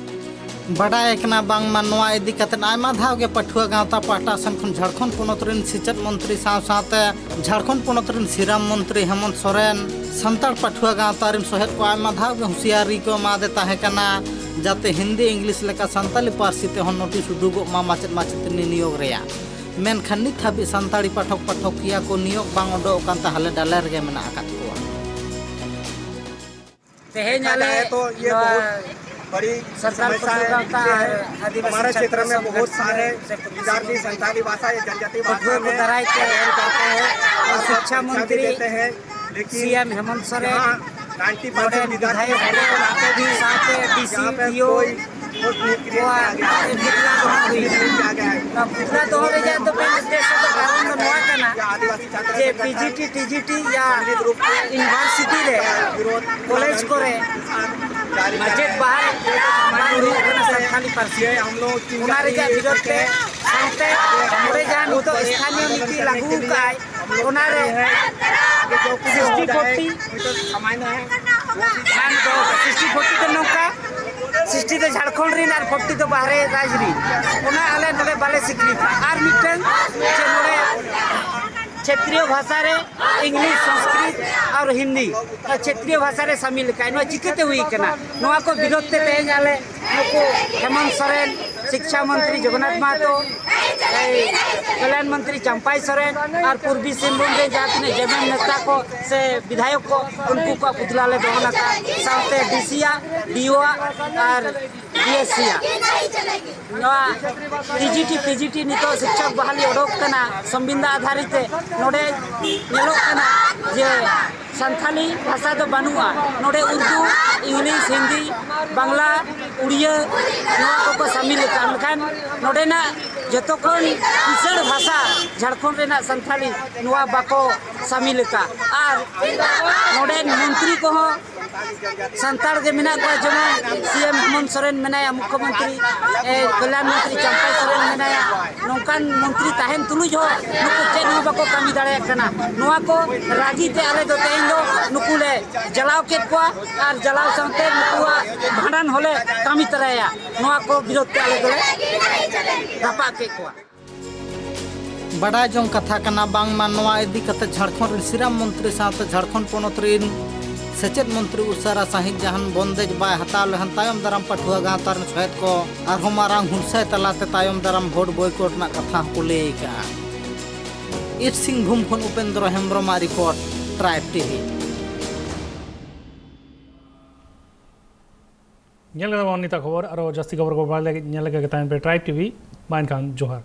ᱵᱟᱰᱟᱭ ᱟᱠᱟᱱᱟ ᱵᱟᱝᱢᱟ ᱱᱚᱣᱟ ᱤᱫᱤ ᱠᱟᱛᱮ ᱟᱭᱢᱟ ᱫᱷᱟᱣ ᱜᱮ ᱯᱟᱹᱴᱷᱩᱣᱟᱹ ᱜᱟᱶᱛᱟ ᱯᱟᱦᱴᱟ ᱥᱮᱱ ᱠᱷᱚᱱ ᱡᱷᱟᱲᱠᱷᱚᱸᱰ ᱯᱚᱱᱚᱛ ᱨᱮᱱ ᱥᱮᱪᱮᱫ ᱢᱚᱱᱛᱨᱤ ᱥᱟᱶ ᱥᱟᱶᱛᱮ ᱡᱷᱟᱲᱠᱷᱚᱸᱰ ᱯᱚᱱᱚᱛ ᱨᱮᱱ ᱥᱤᱨᱟᱢ ᱢᱚᱱᱛᱨᱤ ᱦᱮᱢᱚᱱᱛ ᱥᱚᱨᱮᱱ, ᱥᱟᱱᱛᱟᱲ ᱯᱟᱹᱴᱷᱩᱣᱟᱹ ᱜᱟᱶᱛᱟ ᱨᱮᱱ ᱥᱚᱦᱮᱫ ᱠᱚ ᱟᱭᱢᱟ ᱫᱷᱟᱣ ᱜᱮ ᱦᱩᱸᱥᱤᱭᱟᱨᱤ ᱠᱚ ᱮᱢᱟᱫᱮ ᱛᱟᱦᱮᱸ ᱠᱟᱱᱟ, ᱡᱟᱛᱮ ᱦᱤᱱᱫᱤ ᱤᱝᱞᱤᱥ ᱞᱮᱠᱟ ᱥᱟᱱᱛᱟᱞᱤ ᱯᱟᱹᱨᱥᱤ ᱛᱮᱦᱚᱸ ᱱᱳᱴᱤᱥ ᱩᱰᱩᱠᱚᱜ ᱢᱟ ᱢᱟᱪᱮᱫ ᱢᱟᱪᱮᱛᱟᱹᱱᱤ ᱱᱤᱭᱳᱜᱽ ᱨᱮᱭᱟᱜ᱾ ᱢᱮᱱᱠᱷᱟᱱ ᱱᱤᱛ ᱦᱟᱹᱵᱤᱡ ᱥᱟᱱᱛᱟᱲᱤ ᱯᱟᱴᱷᱚᱠ ᱯᱟᱴᱷᱚᱠᱤᱭᱟᱹ ᱠᱚ ᱱᱤᱭᱳᱜᱽ ᱵᱟᱝ ᱩᱰᱩᱠ ᱟᱠᱟᱱ ᱛᱮ ᱦᱟᱞᱮ ᱰᱟᱞᱮ ᱨᱮᱜᱮ ᱢᱮᱱᱟᱜ ᱟᱠᱟᱫ ᱠᱚᱣᱟ᱾ ᱛᱮᱦᱮᱧ ᱟᱞᱮ ᱱᱚᱣᱟ ᱥᱟᱱᱛᱟᱲ ᱯᱟᱹᱴᱷᱩᱣᱟᱹ ᱜᱟᱶᱛᱟ ᱟᱨ ᱟᱹᱫᱤᱵᱟᱹᱥᱤ ᱪᱷᱟᱛᱨᱚ ᱥᱚᱝᱜᱚᱴᱷᱚᱱ ᱥᱮ ᱯᱟᱹᱴᱷᱩᱣᱟᱹ ᱠᱚ ᱫᱟᱨᱟᱭ ᱛᱮ ᱥᱤᱠᱷᱪᱷᱟ ᱢᱚᱱᱛᱨᱤ ᱥᱤ ᱮᱢ ᱦᱮᱢᱚᱱᱛ ᱥᱚᱨᱮᱱ, ᱱᱚᱰᱮ ᱵᱤᱫᱷᱟᱭᱚᱠ ᱠᱚ ᱥᱟᱶᱛᱮ ᱰᱤ ᱥᱤ, ᱰᱤ ᱳ ᱠᱚᱣᱟᱜ ᱯᱩᱛᱞᱟ ᱫᱚᱦᱚ ᱦᱩᱭ ᱮᱱᱟ᱾ ᱱᱚᱣᱟ ᱯᱩᱛᱞᱟ ᱫᱚᱦᱚ ᱨᱮᱭᱟᱜ ᱫᱚ ᱢᱮᱱ ᱩᱫᱽᱫᱮᱥᱥᱚ ᱫᱚ ᱠᱟᱨᱚᱱ ᱫᱚ ᱱᱚᱣᱟ ᱠᱟᱱᱟ ᱡᱮ P G T, T G T ᱭᱟ ᱤᱭᱩᱱᱤᱵᱷᱟᱨᱥᱤᱴᱤ ᱨᱮ, ᱠᱚᱞᱮᱡᱽ ᱠᱚᱨᱮ ᱢᱟᱪᱮᱫ ᱵᱟᱦᱟᱞ ᱵᱟᱝ ᱦᱩᱭᱩᱜ ᱠᱟᱱᱟ ᱥᱟᱱᱛᱟᱲᱤ ᱯᱟᱹᱨᱥᱤ ᱛᱮ᱾ ᱚᱱᱟ ᱨᱮᱭᱟᱜ ᱵᱤᱨᱳᱫᱷ ᱛᱮ ᱥᱟᱶᱛᱮ ᱱᱚᱰᱮ ᱡᱟᱦᱟᱸ ᱱᱤᱛᱚᱜ ᱥᱛᱷᱟᱱᱤᱭᱚ ᱱᱤᱛᱤ ᱞᱟᱹᱜᱩ ᱟᱠᱟᱫᱼᱟᱭ, ᱚᱱᱟᱨᱮ ᱥᱤᱠᱥᱴᱤ ᱯᱷᱳᱨᱴᱤ ᱵᱟᱝ ᱫᱚ ᱥᱤᱠᱥᱴᱤ ᱯᱷᱳᱨᱴᱤ ᱫᱚ ᱱᱚᱝᱠᱟ, ᱥᱤᱠᱥᱴᱤ ᱫᱚ ᱡᱷᱟᱲᱠᱷᱚᱸᱰ ᱨᱮᱱ ᱟᱨ ᱯᱷᱳᱨᱴᱤ ᱫᱚ ᱵᱟᱦᱨᱮ ᱨᱟᱡᱽ ᱨᱮᱱ᱾ ᱚᱱᱟ ᱟᱞᱮ ᱱᱚᱰᱮ ᱵᱟᱞᱮ ᱥᱤᱠᱨᱤᱛᱟ᱾ ᱟᱨ ᱢᱤᱫᱴᱟᱝ ᱡᱮ ᱱᱚᱰᱮ ᱠᱷᱮᱛᱨᱤᱭᱚ ᱵᱷᱟᱥᱟ ᱨᱮ ᱤᱝᱞᱤᱥ, ᱥᱚᱝᱥᱠᱨᱤᱛ ᱟᱨ ᱦᱤᱱᱫᱤ ᱠᱷᱮᱛᱨᱤᱭᱚ ᱵᱷᱟᱥᱟ ᱨᱮ ᱥᱟᱢᱤᱞ ᱞᱮᱠᱷᱟᱱ ᱱᱚᱣᱟ ᱪᱤᱠᱟᱹᱛᱮ ᱦᱩᱭ ᱠᱟᱱᱟ? ᱱᱚᱣᱟ ᱠᱚ ᱵᱤᱨᱳᱫᱷ ᱛᱮ ᱛᱮᱦᱮᱧ ᱟᱞᱮ ᱱᱩᱠᱩ ᱦᱮᱢᱚᱱᱛ ᱥᱚᱨᱮᱱ, ᱥᱤᱠᱪᱷᱟ ᱢᱚᱱᱛᱨᱤ ᱡᱚᱜᱚᱱᱱᱟᱛᱷ ᱢᱟᱦᱟᱛᱚ, ᱮᱭ ᱠᱚᱞᱭᱟᱱ ᱢᱚᱱᱛᱨᱤ ᱪᱟᱢᱯᱟᱭ ᱥᱚᱨᱮᱱ ᱟᱨ ᱯᱩᱨᱵᱤ ᱥᱤᱝᱵᱷᱩᱢ ᱨᱮ ᱡᱟᱦᱟᱸ ᱛᱤᱱᱟᱹᱜ ᱡᱮᱢᱮᱱ ᱱᱮᱛᱟ ᱠᱚ ᱥᱮ ᱵᱤᱫᱷᱟᱭᱚᱠ ᱠᱚ, ᱩᱱᱠᱩ ᱠᱚᱣᱟᱜ ᱯᱩᱛᱞᱟ ᱞᱮ ᱫᱚᱦᱚ ᱞᱮᱫᱟ᱾ ᱥᱟᱶᱛᱮ ᱰᱤ ᱥᱤ ᱭᱟᱜ, ᱰᱤ ᱳ ᱟᱜ ᱟᱨ ᱰᱤ ᱮᱥ ᱥᱤ ᱭᱟᱜ᱾ ᱱᱚᱣᱟ T G T, P G T ᱱᱤᱛᱚᱜ ᱥᱤᱠᱪᱷᱚᱠ ᱵᱟᱦᱟᱞᱤ ᱚᱰᱚᱠ ᱠᱟᱱᱟ ᱥᱚᱝᱵᱤᱫᱷᱟᱱ ᱟᱫᱷᱟᱨᱤᱛ ᱛᱮ, ᱱᱚᱰᱮ ᱧᱮᱞᱚᱜ ᱠᱟᱱᱟ ᱡᱮ ᱥᱟᱱᱛᱷᱟᱞᱤ ᱵᱷᱟᱥᱟ ᱫᱚ ᱵᱟᱹᱱᱩᱜᱼᱟ᱾ ᱱᱚᱰᱮ ᱩᱨᱫᱩ, ᱤᱝᱞᱤᱥ, ᱦᱤᱱᱫᱤ, ᱵᱟᱝᱞᱟ, ᱩᱲᱤᱭᱟᱹ, ᱱᱚᱣᱟ ᱠᱚᱠᱚ ᱥᱟᱢᱤᱞ ᱟᱠᱟᱫᱼᱟ᱾ ᱢᱮᱱᱠᱷᱟᱱ ᱱᱚᱰᱮᱱᱟᱜ ᱡᱚᱛᱚ ᱠᱷᱚᱱ ᱠᱤᱥᱟᱹᱬ ᱵᱷᱟᱥᱟ ᱡᱷᱟᱲᱠᱷᱚᱸᱰ ᱨᱮᱱᱟᱜ ᱥᱟᱱᱛᱷᱟᱞᱤ, ᱱᱚᱣᱟ ᱵᱟᱠᱚ ᱥᱟᱢᱤᱞ ᱟᱠᱟᱫ᱾ ᱟᱨ ᱱᱚᱰᱮᱱ ᱢᱚᱱᱛᱨᱤ ᱠᱚᱦᱚᱸ ᱥᱟᱱᱛᱟᱲ ᱜᱮ ᱢᱮᱱᱟᱜ ᱠᱚᱣᱟ, ᱡᱮᱢᱚᱱ ᱥᱤ ᱮᱢ ᱦᱮᱢᱚᱱᱛ ᱥᱚᱨᱮᱱ ᱢᱮᱱᱟᱭᱟ, ᱢᱩᱠᱷᱭᱚᱢᱚᱱᱛᱨᱤ, ᱮ, ᱠᱚᱞᱭᱟᱱ ᱢᱚᱱᱛᱨᱤ ᱪᱟᱢᱯᱟᱭ ᱥᱚᱨᱮᱱ ᱢᱮᱱᱟᱭᱟ᱾ ᱱᱚᱝᱠᱟᱱ ᱢᱚᱱᱛᱨᱤ ᱛᱟᱦᱮᱱ ᱛᱩᱞᱩᱡ ᱦᱚᱸ ᱱᱩᱠᱩ ᱪᱮᱫ ᱦᱚᱸ ᱵᱟᱠᱚ ᱠᱟᱹᱢᱤ ᱫᱟᱲᱮᱭᱟᱜ ᱠᱟᱱᱟ᱾ ᱱᱚᱣᱟ ᱠᱚ ᱨᱟᱹᱜᱤ ᱛᱮ ᱟᱞᱮ ᱫᱚ ᱛᱮᱦᱮᱧ ᱫᱚ ᱱᱩᱠᱩ ᱞᱮ ᱡᱟᱞᱟᱣ ᱠᱮᱫ ᱠᱚᱣᱟ ᱟᱨ ᱡᱟᱞᱟᱣ ᱥᱟᱶᱛᱮ ᱱᱩᱠᱩᱣᱟᱜ ᱵᱷᱟᱸᱰᱟᱱ ᱦᱚᱸᱞᱮ ᱠᱟᱹᱢᱤ ᱛᱚᱨᱟᱭᱟ᱾ ᱱᱚᱣᱟ ᱠᱚ ᱵᱤᱨᱳᱫᱷ ᱛᱮ ᱟᱞᱮ ᱫᱚᱞᱮ ᱨᱟᱯᱟᱜ ᱠᱮᱫ ᱠᱚᱣᱟ᱾ ᱵᱟᱰᱟᱭ ᱡᱚᱝ ᱠᱟᱛᱷᱟ ᱠᱟᱱᱟ, ᱵᱟᱝᱢᱟ ᱱᱚᱣᱟ ᱤᱫᱤ ᱠᱟᱛᱮ ᱡᱷᱟᱲᱠᱷᱚᱸᱰ ᱨᱮᱱ ᱥᱤᱨᱟᱹ ᱢᱚᱱᱛᱨᱤ ᱥᱟᱶᱛᱮ ᱡᱷᱟᱲᱠᱷᱚᱸᱰ ᱯᱚᱱᱚᱛ ᱨᱮᱱ ᱥᱮᱪᱮᱫ ᱢᱚᱱᱛᱨᱤ ᱩᱥᱟᱹᱨᱟ ᱥᱟᱺᱦᱤᱡ ᱡᱟᱦᱟᱱ ᱵᱚᱱᱫᱮᱡ ᱵᱟᱭ ᱦᱟᱛᱟᱣ ᱞᱮᱠᱷᱟᱱ ᱛᱟᱭᱚᱢ ᱫᱟᱨᱟᱢ ᱯᱟᱹᱴᱷᱩᱣᱟᱹ ᱜᱟᱶᱛᱟ ᱨᱮᱱ ᱥᱚᱦᱮᱫ ᱠᱚ ᱟᱨᱦᱚᱸ ᱢᱟᱨᱟᱝ ᱦᱩᱞᱥᱟᱹᱭ ᱛᱟᱞᱟᱛᱮ ᱛᱟᱭᱚᱢ ᱫᱟᱨᱟᱢ ᱵᱷᱳᱴ ᱵᱚᱭᱠᱚᱴ ᱨᱮᱱᱟᱜ ᱠᱟᱛᱷᱟ ᱦᱚᱸᱠᱚ ᱞᱟᱹᱭ ᱟᱠᱟᱫᱼᱟ᱾ ᱤᱥᱴ ᱥᱤᱝᱵᱷᱩᱢ ᱠᱷᱚᱱ ᱩᱯᱮᱱᱫᱨᱚ ᱦᱮᱢᱵᱨᱚᱢᱟᱜ ᱨᱤᱯᱳᱨᱴ, ᱴᱨᱟᱭᱤᱵᱽ ᱴᱤᱵᱷᱤ᱾ ᱧᱮᱞ ᱠᱟᱫᱟ ᱵᱚᱱ ᱱᱤᱛᱟᱜ ᱠᱷᱚᱵᱚᱨ, ᱟᱨᱚ ᱡᱟᱹᱥᱛᱤ ᱠᱷᱚᱵᱚᱨ ᱠᱚ ᱵᱟᱲᱟᱭ ᱞᱟᱹᱜᱤᱫ ᱧᱮᱞ ᱞᱮᱠᱟ ᱜᱮ ᱛᱟᱦᱮᱱ ᱯᱮ ᱴᱨᱟᱭᱤᱵᱽ ᱴᱤᱵᱷᱤ᱾ ᱢᱟ ᱮᱱᱠᱷᱟᱱ ᱡᱚᱦᱟᱨ᱾